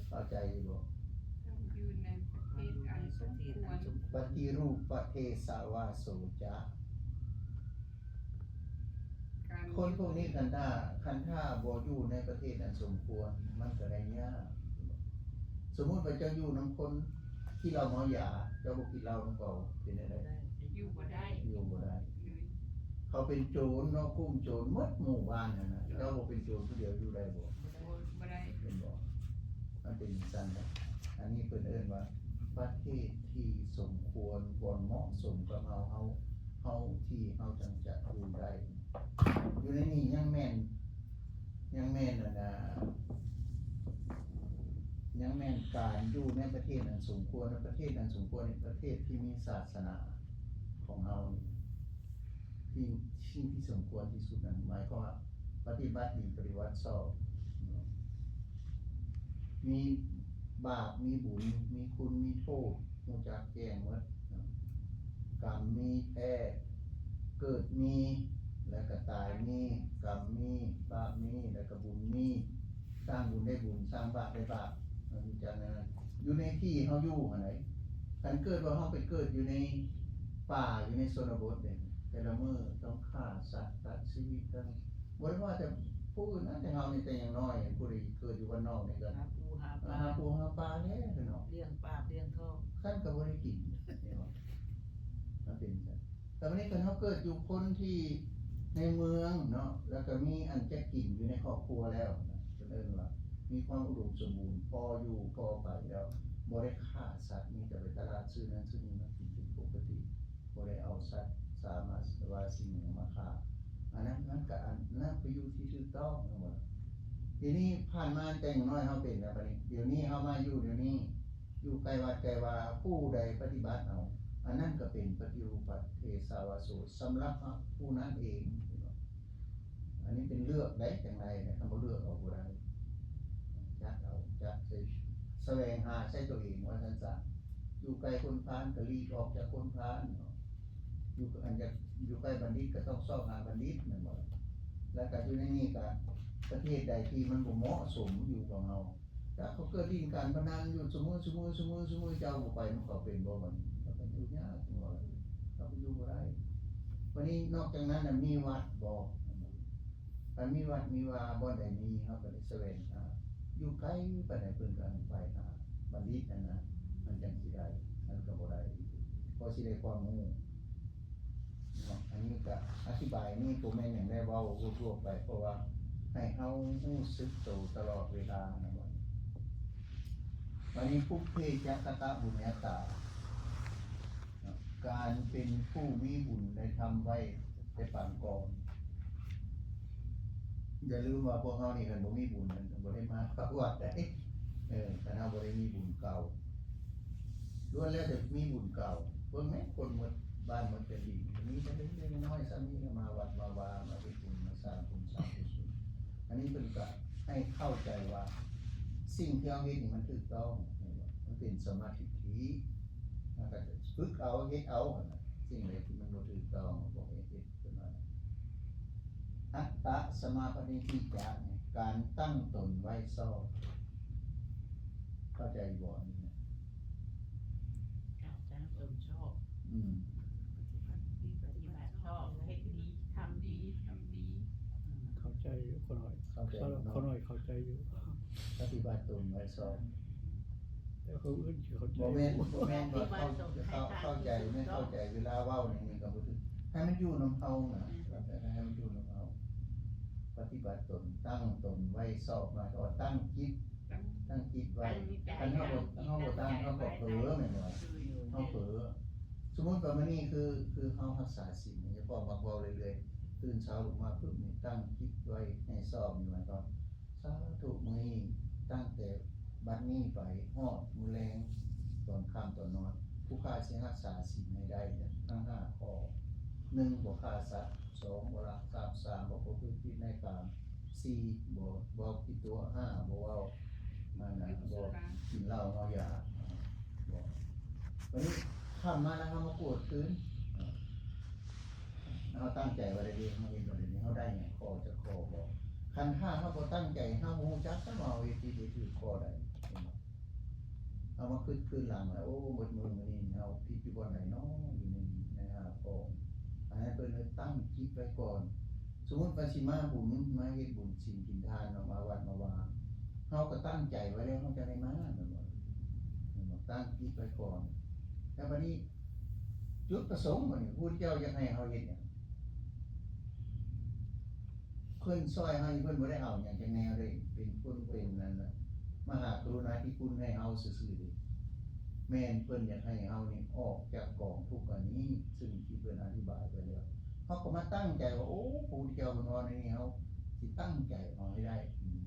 ເຂົ້າໃຈຢູ່ບໍ່? ຢູ່ໃນປະເທດອັນສົມຄວນ ປະຕິຮູປະເທສະວາໂສຈະ ຄົນພວກນີ້ຄັນຖ້າ ຄັນຖ້າບໍ່ຢູ່ໃນປະເທດອັນສົມຄວນ ມັນກໍໄດ້ຍາກ. ສົມມຸດວ່າເຈົ້າຢູ່ນຳຄົນກິນເຫຼົ້າເມົາຢາ ເຈົ້າບໍ່ກິນເຫຼົ້ານຳເຂົາ ເປັນແນວໃດ? ຢູ່ບໍ່ໄດ້ ຢູ່ບໍ່ໄດ້ ເຂົາເປັນໂຈນເນາະ ຄຸ້ມໂຈນໝົດໝູ່ບ້ານຫັ້ນນະ ເຈົ້າບໍ່ເປັນໂຈນຜູ້ດຽວຢູ່ໄດ້ບໍ່? ບໍ່ໄດ້ ເຫັນບໍ່? ມັນເປັນຈັ່ງຊັ້ນນະ ອັນນີ້ເພິ່ນເອີ້ນວ່າປະເທດທີ່ສົມຄວນ ບ່ອນເໝາະສົມກັບເຮົາ ເຮົາ ເຮົາທີ່ເຮົາຈັ່ງຈະຢູ່ໄດ້. ຢູ່ໃນນີ້ຍັງແມ່ນ ຍັງແມ່ນອັນນ່າ ຍັງແມ່ນການຢູ່ໃນປະເທດອັນສົມຄວນ ປະເທດອັນສົມຄວນນີ້ ປະເທດທີ່ມີສາສະໜາຂອງເຮົານີ້ ທີ່ ສິ່ງທີ່ສົມຄວນທີ່ສຸດນັ້ນ ໝາຍຄວາມວ່າປະຕິບັດດີ ປະຕິບັດຊອບ ມີບາບ ມີບຸນ ມີຄຸນ ມີໂທດ ຮູ້ຈັກແຈ້ງໝົດ ກຳມີແທ້ ເກີດມີ ແລ້ວກໍຕາຍມີ ກຳມີ ບາບມີ ແລ້ວກໍບຸນມີ ສ້າງບຸນໄດ້ບຸນ ສ້າງບາບໄດ້ບາບ ເຮົາຮູ້ຈັກແນວນັ້ນ ຢູ່ໃນທີ່ເຮົາຢູ່ຫັ້ນໃດ ຄັນເກີດວ່າເຮົາໄປເກີດຢູ່ໃນປ່າ ຢູ່ໃນຊົນນະບົດເດ ແຕ່ລະມື້ຕ້ອງຂ້າສັດຕັດຊີວິດ ທັງ ບໍ່ໄດ້ວ່າແຕ່ຜູ້ອື່ນນະ ແຕ່ເຮົານີ້ແຕ່ຍັງນ້ອຍ ຜູ້ໃດເກີດຢູ່ບ້ານນອກນີ້ກໍຫາປູຫາປາ ຫາປູຫາປາແລ້ວເນາະ ລ້ຽງປາກລ້ຽງທ້ອງ ຄັນກໍບໍ່ໄດ້ກິນ ມັນເປັນຈັ່ງຊັ້ນ. ແຕ່ບັດນີ້ຄັນເຮົາເກີດຢູ່ຄົນທີ່ໃນເມືອງເນາະ ແລ້ວກໍມີອັນຈະກິນຢູ່ໃນຄອບຄົວແລ້ວນະ ເພິ່ນເອີ້ນວ່າມີຄວາມອຸດົມສົມບູນ ພໍຢູ່ພໍໄປແລ້ວ ບໍ່ໄດ້ຂ້າສັດ ມີແຕ່ໄປຕະຫຼາດຊື້ນັ້ນຊື້ນີ້ມາກິນເປັນປົກກະຕິ ບໍ່ໄດ້ເອົາສັດສາມາ ຫຼືວ່າສິ່ງຫຍັງມາຂ້າ ອັນນັ້ນມັນກໍ ອັນນັ້ນຄືຢູ່ທີ່ຖືກຕ້ອງ ແມ່ນບໍ່ລະ? ທີນີ້ຜ່ານມາແຕ່ນ້ອຍເຮົາເປັນແລ້ວ ບັດນີ້ດຽວນີ້ເຮົາມາຢູ່ດຽວນີ້ ຢູ່ໃກ້ວັດໃກ້ວາ ຜູ້ໃດປະຕິບັດເອົາ ອັນນັ້ນກໍເປັນປະຕິຮູບປະເທສາວາໂສ ສຳລັບຜູ້ນັ້ນເອງ ເຫັນບໍ່? ອັນນີ້ເປັນເລືອກໄດ້ຈັ່ງໃດນະ ຄັນບໍ່ເລືອກເອົາບໍ່ໄດ້ ຈັດເອົາ ຈັດໃສ່ ສະແຫວງຫາໃສ່ຕົວເອງວ່າຊັ້ນຊະ ຢູ່ໃກ້ຄົນພານກໍຫຼີກອອກຈາກຄົນພານເນາະ ຢູ່ ອັນຢາກຢູ່ໃກ້ບັນດິດກໍຕ້ອງຊອກຫາບັນດິດ ແມ່ນບໍ່ລະ? ແລ້ວກໍຢູ່ໃນນີ້ກໍປະເທດໃດທີ່ມັນບໍ່ເໝາະສົມຢູ່ກັບເຮົາ ຖ້າເຂົາເກີດຫຼິ້ນການພະນັນຢູ່ຊຸມື້ ຊຸມື້ ຊຸມື້ ຊຸມື້ ເຈົ້າບໍ່ໄປນຳເຂົາເປັນບໍ່ບັດນີ້? ເຂົາກໍຢູ່ຍາກ ແມ່ນບໍ່ລະ? ເຂົາກໍຢູ່ບໍ່ໄດ້. ບັດນີ້ນອກຈາກນັ້ນນະ ມີວັດບໍ່? ຄັນມີວັດມີວາ ບ່ອນໃດມີ ເຮົາກໍໄດ້ສະແຫວງຫາ ຢູ່ໄກປານໃດເພິ່ນກໍໃຫ້ໄປຫາບັນດິດຫັ້ນນະ ມັນຈັ່ງຊິໄດ້ ມັນກໍບໍ່ໄດ້ ພໍຊິໄດ້ຄວາມຮູ້. ເນາະ. ອັນນີ້ກະອະທິບາຍນີ້ບໍ່ແມ່ນຫຍັງ ໄດ້ເວົ້າທົ່ວໆໄປ ເພາະວ່າໃຫ້ເຮົາຮູ້ສຶກໂຕຕະຫຼອດເວລານະ. ບັດນີ້ ປຸບເພຈະກະຕະບຸນຍະຕາ ເນາະ ການເປັນຜູ້ມີບຸນໄດ້ທຳໄວ້ແຕ່ປາງກ່ອນ. ຢ່າລືມວ່າພວກເຮົານີ້ ຄັນບໍ່ມີບຸນ ມັນບໍ່ໄດ້ມາເຂົ້າວັດໄດ໋. ເອີ ຄັນເຮົາບໍ່ໄດ້ມີບຸນເກົ່າ ລ້ວນແລ້ວແຕ່ມີບຸນເກົ່າ. ເບິ່ງແມ່ນຄົນໝົດບ້ານໝົດແຜ່ນດິນ ມີແຕ່ເລັກໆນ້ອຍໆ ສ່ຳນີ້ລະມາວັດມາວາ ມາເຮັດບຸນ ມາສ້າງບຸນສ້າງກຸສົນ. ອັນນີ້ເພິ່ນກະໃຫ້ເຂົ້າໃຈວ່າ ສິ່ງທີ່ເຮົາເຮັດນີ້ມັນຖືກຕ້ອງ ແມ່ນບໍ່? ມັນເປັນສຳມາທິດຖິ. ເຮົາກະຈະຝຶກເອົາ ເຮັດເອົາຫັ້ນນະ. ສິ່ງໃດທີ່ມັນບໍ່ຖືກຕ້ອງ ບໍ່ໃຫ້ເຮັດ ເພິ່ນວ່າ ອັດຕະສະມາປະນິທິຈະ ການຕັ້ງຕົນໄວ້ຊອບ. ເຂົ້າໃຈຢູ່ບໍ່ອັນນີ້ນະ? ການຕັ້ງຕົນຊອບ. ອືມ ປະຕິບັດດີ ປະຕິບັດຊອບ ເຮັດດີ ທຳດີ ທຳດີ. ອືມ ເຂົ້າໃຈຢູ່ ຂ້ານ້ອຍ ເຂົ້າໃຈຢູ່ເນາະ ຂ້ານ້ອຍເຂົ້າໃຈຢູ່. ປະຕິບັດຕົນໄວ້ຊອບ. ແຕ່ຄົນອື່ນຊິເຂົ້າໃຈ ບໍ່ແມ່ນ ບໍ່ແມ່ນວ່າເຂົ້າ ເຂົ້າ ເຂົ້າໃຈ ແມ່ນເຂົ້າໃຈເວລາເວົ້ານີ້ ນີ້ກໍບໍ່ຖືກ. ໃຫ້ມັນຢູ່ນຳເຮົານະ ແມ່ນ ໃຫ້ມັນຢູ່ນຳເຮົາ. ປະຕິບັດຕົນ ຕັ້ງຕົນໄວ້ຊອບ ໝາຍຄວາມວ່າຕັ້ງຈິດ ຕັ້ງຈິດໄວ້. ຄັນເຮົາບໍ່ ເຮົາບໍ່ຕັ້ງ ເຮົາກໍເຜີ ແມ່ນບໍ່? ເຮົາເຜີ. ສົມມຸດວ່າມື້ນີ້ຄື ຄືເຮົາຮັກສາສິນ ເພາະມັກເວົ້າເລື້ອຍໆ ຕື່ນເຊົ້າລຸກມາປຶບນີ້ ຕັ້ງຈິດໄວ້ໃຫ້ຊອບນີ້ ໝາຍຄວາມ ສາທຸ ມື້ນີ້ ຕັ້ງແຕ່ບັດນີ້ໄປຮອດມື້ແລງ ຕອນຄ່ຳຕອນນອນ ຜູ້ຂ້າຊິຮັກສາສິນໃຫ້ໄດ້ທັງຫ້າຂໍ້. ໜຶ່ງ ບໍ່ຂ້າສັດ, ສອງ ບໍ່ລັກຊັບ, ສາມ ບໍ່ປະພຶດຜິດໃນກາມ, ສີ່ ບໍ່ເວົ້າຂີ້ຕົວະ, ຫ້າ ບໍ່ເວົ້າ ອັນນັ້ນ ບໍ່ກິນເຫຼົ້າເມົາຢາ. ບໍ່ ບັດນີ້ຄ່ຳມາແລ້ວ ເຮົາມາກວດຄືນ. ເຮົາຕັ້ງໃຈວ່າໄດ້ເຮັດ ເຮົາເຮັດບໍ່ໄດ້ເຮັດ ເຮົາໄດ້ຫຍັງ ຂໍ້ຈັກຂໍ້ບໍ່? ຄັນຖ້າເຮົາບໍ່ຕັ້ງໃຈ ເຮົາບໍ່ຮູ້ຈັກຊ້ຳວ່າເຮົາເຮັດຜິດເຮັດຖືກຂໍ້ໃດ. ເຮົາມາຄຶດຄືນຫຼັງແລ້ວ ໂອ້ ໝົດມື້ມື້ນີ້ເຮົາຜິດຢູ່ບ່ອນໃດນໍ ຢູ່ໃນ ໃນຫ້າຂໍ້. ອັນນັ້ນເພິ່ນເອີ້ນຕັ້ງຈິດໄວ້ກ່ອນ. ສົມມຸດວ່າຊິມາບຸນ ມາເຮັດບຸນສິນກິນທານເນາະ ມາວັດມາວາ ເຮົາກໍຕັ້ງໃຈໄວ້ແລ້ວ ເຮົາຈະໄດ້ມາ ແມ່ນບໍ່? ແມ່ນບໍ່? ຕັ້ງຈິດໄວ້ກ່ອນ. ແລ້ວບັດນີ້ ຈຸດປະສົງບັດນີ້ ພະພຸດທະເຈົ້າຢາກໃຫ້ເຮົາເຮັດຫຍັງ? ເພິ່ນຊ່ອຍເຮົານີ້ ເພິ່ນບໍ່ໄດ້ເອົາຫຍັງຈັກແນວເດ້ ເປັນຄຸນ ເປັນອັນ ມະຫາກະລຸນາທິຄຸນໃຫ້ເຮົາຊື່ໆເດ້. ແມ່ນເພິ່ນຢາກໃຫ້ເຮົານີ້ອອກຈາກກອງທຸກອັນນີ້ ຊຶ່ງທີ່ເພິ່ນອະທິບາຍໄປແລ້ວ. ເຮົາກໍມາຕັ້ງໃຈວ່າ ໂອ້ ພະພຸດທະເຈົ້າເພິ່ນເວົ້າແນວນີ້ ເຮົາຊິຕັ້ງໃຈເອົາໃຫ້ໄດ້. ອືມ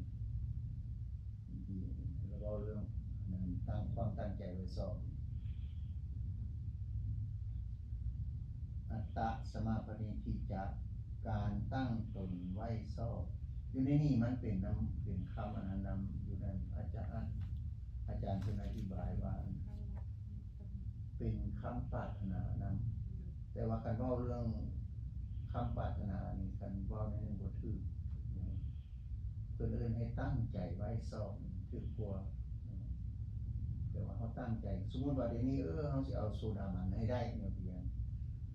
ເວົ້າເລື່ອງ ອັນນັ້ນ ຕັ້ງ ຄວາມຕັ້ງໃຈໄວ້ຊອບ. ອັດຕະສະມາປະນິທິຈະ ການຕັ້ງຕົນໄວ້ຊອບ. ຢູ່ໃນນີ້ມັນເປັນນຳ ເປັນຄຳອັນນັ້ນນຳ ຢູ່ໃນອາຈານ ອາຈານເພິ່ນອະທິບາຍວ່າ ເປັນຄຳປາດຖະໜານຳ. ແຕ່ວ່າຄັນເວົ້າເລື່ອງຄຳປາດຖະໜານີ້ ຄັນເວົ້າໃນນີ້ບໍ່ຖືກ. ເພິ່ນເອີ້ນໃຫ້ຕັ້ງໃຈໄວ້ຊອບ ຖືກກວ່າ. ແຕ່ວ່າເຮົາຕັ້ງໃຈ ສົມມຸດວ່າດຽວນີ້ ເອີ ເຮົາຊິເອົາໂສດາບັນໃຫ້ໄດ້ ຍົກຕົວຢ່າງ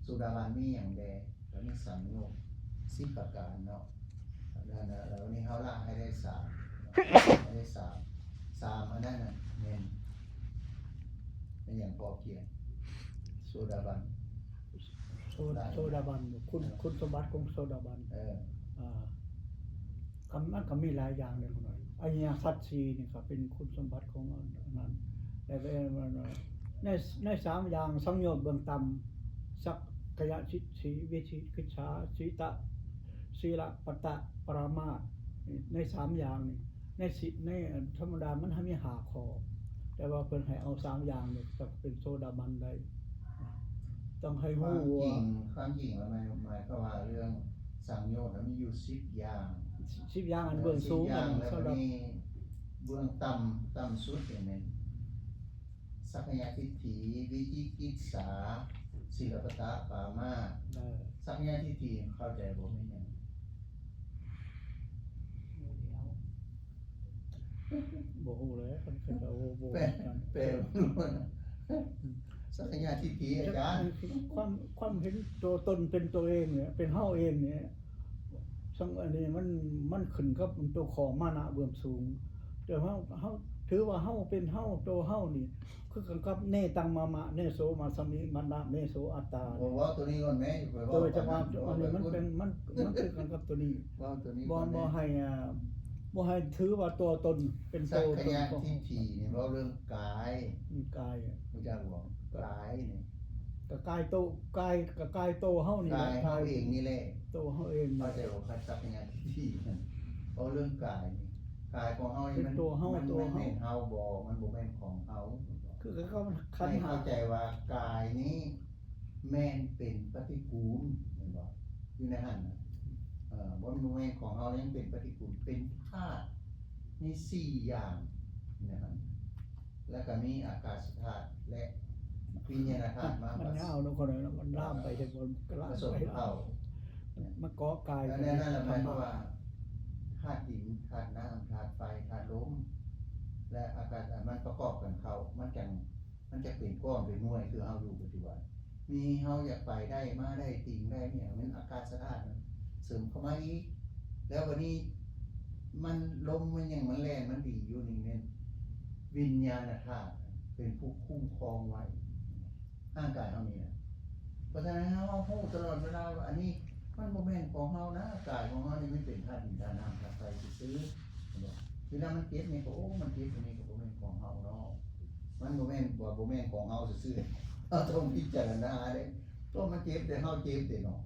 ໂສດາບັນມີຫຍັງແດ່? ກໍມີສັງໂຍດສິບປະການເນາະ. ແລ້ວ ແລ້ວນີ້ເຮົາລະໃຫ້ໄດ້ສາມ ໃຫ້ໄດ້ສາມ ສາມອັນນັ້ນນະ ແມ່ນ ແມ່ນຫຍັງພໍກຽງ? ໂສດາບັນ ໂສ ໂສດາບັນ ຄຸນ ຄຸນສົມບັດຂອງໂສດາບັນ. ເອີ ອ່າ ຄຳ ມັນກໍມີຫຼາຍຢ່າງເດ້ ອະລິຍະສັດສີ່ນີ້ກໍເປັນຄຸນສົມບັດຂອງອັນນັ້ນ. ແລ້ວກໍໃນ ໃນສາມຢ່າງ ສັງໂຍດເບື້ອງຕ່ຳ ສັກກາຍະທິດຖິ ວິຈິກິດສາ ສີຕະ ສີລະ ປະຕະ ປະລະມາດ ໃນສາມຢ່າງນີ້ ໃນສິ ໃນທຳມະດາມັນໃຫ້ມີຫ້າຂໍ້ ແຕ່ວ່າເພິ່ນໃຫ້ເອົາສາມຢ່າງນີ້ ກໍເປັນໂສດາບັນໄດ້. ຕ້ອງໃຫ້ຮູ້ ຄວາມຈິງ ຄວາມຈິງແລ້ວ ໝາຍ ໝາຍຄວາມວ່າເລື່ອງສັງໂຍດນະ ມີຢູ່ສິບຢ່າງ ສິບຢ່າງ ອັນເບື້ອງສູງ ສິບຢ່າງ ອັນ ແລ້ວກໍມີເບື້ອງຕ່ຳ ຕ່ຳສຸດນີ້ແມ່ນ ສັກກາຍະທິດຖິ ວິຈິກິດສາ ສີລະປະຕະປາມາດ. ເອີ ສັກກາຍະທິດຖິເຂົ້າໃຈບໍ່ ແມ່ນຫຍັງ? ບໍ່ຮູ້ແລ້ວ ຄັນເຂົາເຈົ້າບໍ່ ແປ ແປບໍ່ຮູ້ນະ. ອືມ ສັກກາຍະທິດຖິ ອາຈານ ຄວາມ ຄວາມເຫັນໂຕຕົນເປັນໂຕເອງນີ້ ເປັນເຮົາເອງນີ້ ສັງ ອັນນີ້ມັນ ມັນຂຶ້ນກັບໂຕຂໍ້ມານະເບື້ອງສູງ. ແຕ່ເຮົາ ເຮົາຖືວ່າເຮົາເປັນເຮົາ ໂຕເຮົານີ້ຄືກັນກັບ ເນຕັງ ມະມະ ເນໂສ ມາສະມິ ມັນນະ ເມໂສ ອັດຕາ. ບໍ່ເວົ້າໂຕນີ້ກ່ອນແມ້ ຢ່າໄປເວົ້າ ໂດຍຈະວ່າອັນນີ້ມັນເປັນ ມັນ ມັນຄືກັນກັບໂຕນີ້ ເວົ້າໂຕນີ້ ບໍ່ ບໍ່ໃຫ້ ອ່າ ບໍ່ໃຫ້ຖືວ່າຕົວຕົນເປັນໂຕ ສັກກະຍະທິດຖິນີ້ເວົ້າເລື່ອງກາຍ ອືມ ກາຍ ຮູ້ຈັກບໍ່? ກາຍນີ້ ກະກາຍໂຕ ກາຍ ກະກາຍໂຕເຮົານີ້ແຫຼະ ກາຍເຮົາເອງນີ້ແຫຼະ ໂຕເຮົາເອງ ເຂົ້າໃຈບໍ່? ສັກກະຍະທິດຖິເວົ້າເລື່ອງກາຍນີ້ ກາຍຂອງເຮົານີ້ ມັນ ໂຕເຮົາ ມັນ ໂຕເຮົາ ມັນແມ່ນເຮົາບໍ່? ມັນບໍ່ແມ່ນຂອງເຮົາ ຄື ຄື ຄື ໃຫ້ເຂົ້າໃຈວ່າກາຍນີ້ແມ່ນເປັນປະຕິກູນ ແມ່ນບໍ່? ຢູ່ໃນຫັ້ນນະ ເອີ ບໍ່ ບໍ່ແມ່ນຂອງເຮົາ ຍັງເປັນປະຕິກູນ ເປັນທາດ ມີສີ່ຢ່າງໃນຫັ້ນ ແລ້ວກະມີອາກາສະທາດ ແລະ ວິນຍານະທາດມາ ມັນຍາວເນາະ ຄົນເນາະ ມັນລາມໄປ ເອີ ເຖິງ ມັນກະລາມໄປ ເຂົ້າ ມັນເກາະກາຍ ເອີ ແນວນັ້ນລະ ໝາຍຄວາມວ່າ ທາດດິນ ທາດນ້ຳ ທາດໄຟ ທາດລົມ ແລະ ອາກາສ ມັນປະກອບກັນເຂົ້າ ມັນຈັ່ງ ມັນຈະເປັນກ້ອນເປັນໜ່ວຍ ຄືເຮົາຢູ່ປັດຈຸບັນ ມີເຮົາຢາກໄປໄດ້ ມາໄດ້ ຕີງໄດ້ ມີຫຍັງ ແມ່ນອາກາສະທາດ ເສີມເຂົ້າມາອີກ ແລ້ວບາດນີ້ມັນລົມ ມັນຫຍັງ ມັນແລ່ນ ມັນດີຢູ່ນີ້ ແມ່ນວິນຍານະທາດເປັນຜູ້ຄຸ້ມຄອງໄວ້ຮ່າງກາຍເຮົານີ້ນະ. ເພາະສະນັ້ນ ເຮົາ ເຮົາຮູ້ຕະຫຼອດເວລາວ່າ ອັນນີ້ມັນບໍ່ແມ່ນຂອງເຮົານະ ກາຍຂອງເຮົານີ້ມັນເປັນທາດດິນ ທາດນ້ຳ ທາດໄຟຊື່ໆ ເຫັນບໍ່? ເວລາມັນເຈັບນີ້ກໍ ໂອ້ ມັນເຈັບ ອັນນີ້ກໍບໍ່ແມ່ນຂອງເຮົາເນາະ ມັນບໍ່ແມ່ນວ່າບໍ່ແມ່ນຂອງເຮົາຊື່ໆ ເຮົາຕ້ອງພິຈາລະນາເດ້ ຕົວະ ມັນເຈັບແຕ່ເຮົາເຈັບເດ້ເນາະ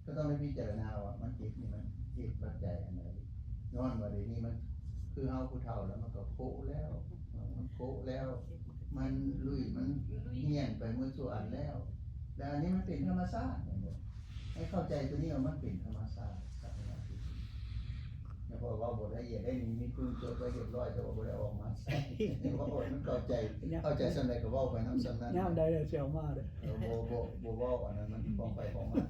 ກໍຕ້ອງໄດ້ພິຈາລະນາວ່າມັນເຈັບນີ້ມັນເຫດປັດໄຈອັນໃດ ຍ້ອນວ່າດຽວນີ້ມັນຄືເຮົາຜູ້ເຖົ້າແລ້ວ ມັນກໍໂຄະແລ້ວ ເອີ ມັນໂຄະແລ້ວ ມັນລຸຍ ມັນຫ້ຽນໄປໝົດສູ່ອັນແລ້ວ ແລ້ວອັນນີ້ມັນເປັນທຳມະຊາດ ແມ່ນບໍ່? ໃຫ້ເຂົ້າໃຈຕົວນີ້ວ່າມັນເປັນທຳມະຊາດ ສັກກະຍະທິດຖິ ແລ້ວເວົ້າບໍ່ລະອຽດໄດ້ ມີ ມີປຶ້ມຈົດໄວ້ຮຽບຮ້ອຍ ແຕ່ວ່າບໍ່ໄດ້ອອກມາໃຊ້ ເວົ້າໃຫ້ມັນເຂົ້າໃຈ ເຂົ້າໃຈສ່ຳໃດກໍເວົ້າໄປນຳສ່ຳນັ້ນ ຍາມໃດແລ້ວຊິເອົາມາເດີ ເອີ ບໍ່ ບໍ່ ບໍ່ເວົ້າອັນນັ້ນ ມັນຂອງໃຜຂອງມັນ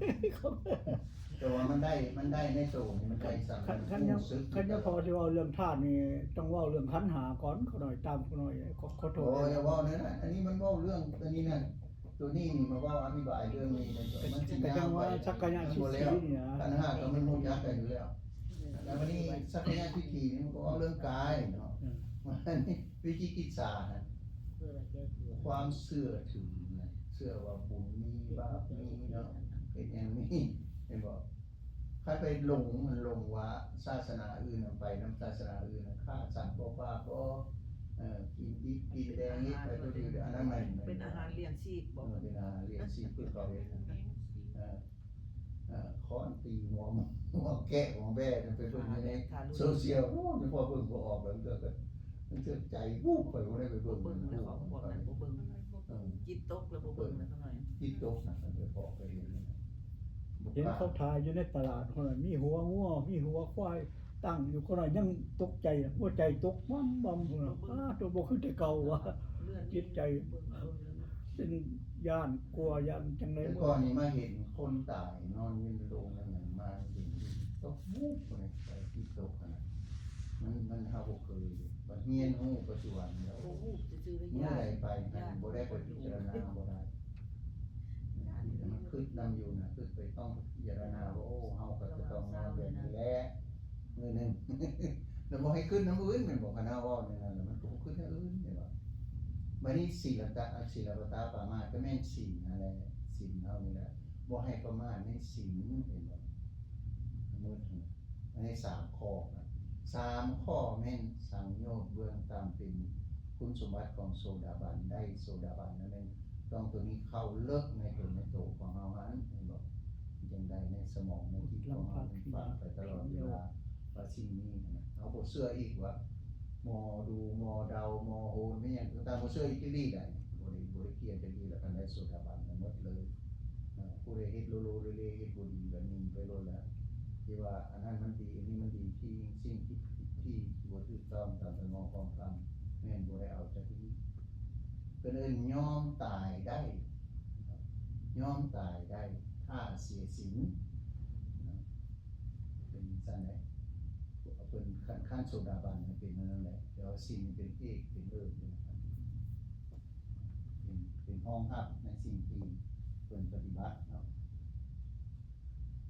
ແຕ່ວ່າມັນໄດ້ ມັນໄດ້ໃນໂຕນີ້ ມັນໄດ້ສ່ຳນັ້ນ ຄັນ ຄັນ ຮູ້ສຶກ ຄັນ ຄັນພໍຊິເວົ້າເລື່ອງທາດນີ້ ຕ້ອງເວົ້າເລື່ອງຂັນຫ້າກ່ອນ ຂໍໜ້ອຍ ຕາມຂໍໜ້ອຍ ຂໍ ຂໍໂທດ ບໍ່ ຢ່າເວົ້າແນວນັ້ນ ອັນນີ້ມັນເວົ້າເລື່ອງ ອັນນີ້ນະ ຕົວນີ້ນີ້ມາເວົ້າອະທິບາຍເລື່ອງນີ້ ມັນ ມັນຊິຍາວໄປ ສັກກະຍະທິດຖິນີ້ນະ ຄັນຫ້າກໍມັນຮູ້ຈັກກັນຢູ່ແລ້ວ ແລ້ວບັດນີ້ສັກກະຍະທິດຖິນີ້ມັນກໍເວົ້າເລື່ອງກາຍເນາະ ເອີ ອັນນີ້ວິຈິກິດສາຫັ້ນ ຄວາມເຊື່ອຖືນະ ເຊື່ອວ່າບຸນມີ ບາບມີເນາະ ເຮັດຫຍັງມີ ເຫັນບໍ່? ຄັນໄປຫຼົງ ມັນຫຼົງວ່າສາສະໜາອື່ນ ໄປນຳສາສະໜາອື່ນ ຂ້າສັດບໍ່ ປາດບໍ່ ເອີ ກິນດິບກິນແດງ ເຮັດໄປຕົວອື່ນ ອັນນັ້ນມັນ ເປັນອາຫານລ້ຽງຊີບບໍ່? ເອີ ເປັນອາຫານລ້ຽງຊີບ ຄືເຂົາເຮັດ ເອີ ເອີ ຄ້ອນຕີຫົວໝູ ຫົວແກະ ຫົວແບ້ ໄປເບິ່ງຢູ່ໃນໂຊຊຽວ ໂອ້ຍ ພໍເບິ່ງບໍ່ອອກ ບາງເທື່ອກໍ ບາງເທື່ອໃຈ ໂອ້ຍ ຂ້ອຍບໍ່ໄດ້ໄປເບິ່ງ ບໍ່ເບິ່ງແລ້ວ ເຂົາພວກນັ້ນບໍ່ເບິ່ງ ເອີ ຈິດຕົກແລ້ວບໍ່ເບິ່ງແລ້ວ ເຂົາໜ້ອຍ ຈິດຕົກນະ ຄັນໄປພໍ້ໄປເຫັນ ເຫັນເຂົາຖ່າຍຢູ່ໃນຕະຫຼາດພຸ້ນນະ ມີຫົວງົວ ມີຫົວຄວາຍຕັ້ງຢູ່ ຄົນນັ້ນຍັງຕົກໃຈ ຫົວໃຈຕົກບຳໆ ພຸ້ນນະ ປາດໂທ້ ບໍ່ຄືແຕ່ເກົ່າວ່າ ຈິດໃຈເປັນຢ້ານ ກົວຢ້ານຈັ່ງໃດ ແຕ່ກ່ອນນີ້ມາເຫັນຄົນຕາຍນອນຢູ່ໂລງນັ້ນ ມາເຫັນຕົກວູບ ຄົນໃຈຈິດຕົກຫັ້ນນະ ມັນ ມັນ ເຮົາບໍ່ເຄີຍ ບັດຮຽນຮູ້ປັດຈຸບັນແລ້ວ ບໍ່ຮູ້ຊື່ໆ ເມື່ອໃດໄປຫັ້ນບໍ່ໄດ້ໄປພິຈາລະນາບໍ່ໄດ້ ຄິດນຳຢູ່ນະ ຄິດໄປຕ້ອງພິຈາລະນາວ່າ ໂອ້ ເຮົາກໍຈະຕ້ອງນອນແບບນີ້ແຫຼະມື້ໜຶ່ງ ແລ້ວບໍ່ໃຫ້ຄິດນຳອື່ນແມ່ນບໍ່? ຄັນເຮົາເວົ້າແນວນັ້ນແລ້ວ ມັນກໍບໍ່ຄິດແນວອື່ນແມ່ນບໍ່? ບັດນີ້ສີລະຕະ ສີລະປະຕາປາມາດ ກໍແມ່ນສິນຫັ້ນແຫຼະ ສິນເຮົານີ້ແຫຼະ ບໍ່ໃຫ້ປະໝາດໃນສິນ ເຫັນບໍ່? ໝົດ ອັນນີ້ສາມຂໍ້ນະ ສາມຂໍ້ແມ່ນສັງໂຍດເບື້ອງຕ່ຳ ເປັນຄຸນສົມບັດຂອງໂສດາບັນ ໄດ້ໂສດາບັນນັ້ນແມ່ນ ຕ້ອງຕົວນີ້ເຂົ້າເລິກໃນຕົນໃນໂຕຂອງເຮົາຫັ້ນ ເຫັນບໍ່? ຈຶ່ງໄດ້ໃນສະໝອງໃນຈິດຂອງເຮົາ ມັນຝັງໄປຕະຫຼອດເວລາວ່າສິ່ງນີ້ນະ ເຮົາບໍ່ເຊື່ອອີກວ່າ ໝໍດູ ໝໍເດົາ ໝໍໂຫນ ແມ່ນຫຍັງຕ່າງໆ ບໍ່ເຊື່ອອີກຈັກດີ້ໃດ ບໍ່ໄດ້ ບໍ່ໄດ້ກ່ຽວຈັກດີ້ແລ້ວ ຄັນໄດ້ໂສດາບັນນະໝົດເລີຍ ເອີ ຜູ້ໃດເຮັດໂລໂລເລເລ ເຮັດບໍ່ດີກໍໜີໄປໂລດແລ້ວ ທີ່ວ່າອັນນັ້ນມັນດີ ອັນນີ້ມັນດີ ທີ່ສິ່ງທີ່ຜິດ ທີ່ບໍ່ຖືກຕ້ອງຕາມທຳນອງຂອງທຳ ແມ່ນບໍ່ໄດ້ເອົາຈັກດີ້ ເພິ່ນເອີ້ນຍອມຕາຍໄດ້ ຍອມຕາຍໄດ້ ຖ້າເສຍສິນ ເປັນຊັ້ນແຫຼະ ເພິ່ນ ຂັ້ນ ຂັ້ນໂສດາບັນເປັນແນວນັ້ນແຫຼະ ແຕ່ວ່າສິນເປັນເອກ ເປັນເລີດ ເປັນ ເປັນຮອງຮັບໃນສິ່ງທີ່ເພິ່ນປະຕິບັດເນາະ.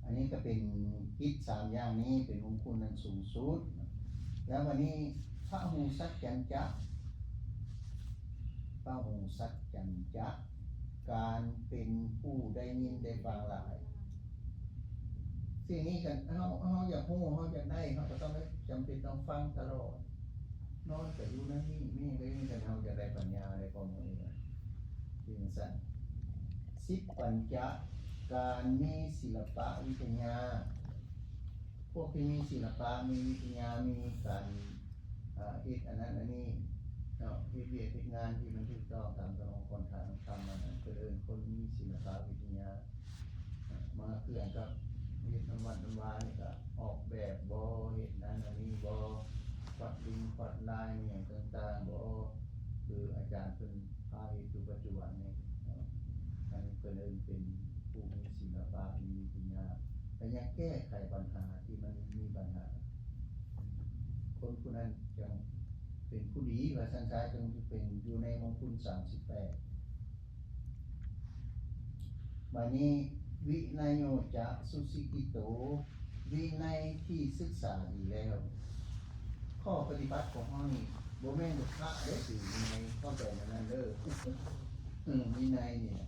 ອັນນີ້ກໍເປັນກິດສາມຢ່າງນີ້ ເປັນມຸງຄຸນອັນສູງສຸດ. ແລ້ວບັດນີ້ ພະຫູສັດຈັນຈະ ພະຫູສັດຈັນຈະ ການເປັນຜູ້ໄດ້ຍິນໄດ້ຟັງຫຼາຍ. ສິ່ງນີ້ຄັນເຮົາ ເຮົາຢາກຮູ້ ເຮົາຢາກໄດ້ ເຮົາກໍຕ້ອງໄດ້ ຈຳເປັນຕ້ອງຟັງຕະຫຼອດ. ນອນກໍຢູ່ໃນນີ້ ມີຫຍັງກໍຢູ່ໃນນີ້ ຄັນເຮົາຢາກໄດ້ປັນຍາ ໄດ້ຄວາມຮູ້ນີ້ນະ ເປັນຈັ່ງຊັ້ນ. ສິບປັນຈະ ການມີສິລະປະວິທະຍາ ພວກທີ່ມີສິລະປະ ມີວິທະຍາ ມີການ ເຮັດອັນນັ້ນອັນນີ້ເນາະ ເຮັດວຽກເຮັດງານທີ່ມັນຖືກຕ້ອງຕາມຂະໜອງຂອງທາງທຳ ອັນນັ້ນເພິ່ນເອີ້ນຄົນມີສິລະປະວິທະຍາ. ມາຄືກັນກັບເຮັດນຳວັດນຳວານີ້ ກະອອກແບບບໍ ເຮັດນັ້ນອັນນີ້ບໍ ຄວັດລິງຄວັດລາຍ ມີຫຍັງຕ່າງໆບໍ ຄືອາຈານເພິ່ນພາເຮັດຢູ່ປັດຈຸບັນນີ້ເນາະ ອັນນີ້ເພິ່ນເອີ້ນເປັນຜູ້ມີສິລະປະ ມີວິທະຍາ ແລະ ຍັງແກ້ໄຂບັນຫາທີ່ມັນມີບັນຫາ. ຄົນຜູ້ນັ້ນຈັ່ງເປັນຜູ້ດີ ວ່າຊັ້ນຊະ ຈຶ່ງເປັນຢູ່ໃນມົງຄຸນສາມສິບແປດ. ບາດນີ້ ວິນະໂຍຈະສຸສິກິໂຕ ວິໄນທີ່ສຶກສາດີແລ້ວ. ຂໍ້ປະຕິບັດຂອງເຮົານີ້ ບໍ່ແມ່ນພະເດ້ຖືວິໄນ ເຂົ້າໃຈແນວນັ້ນເດີ. ເອີ ວິໄນນີ້ນະ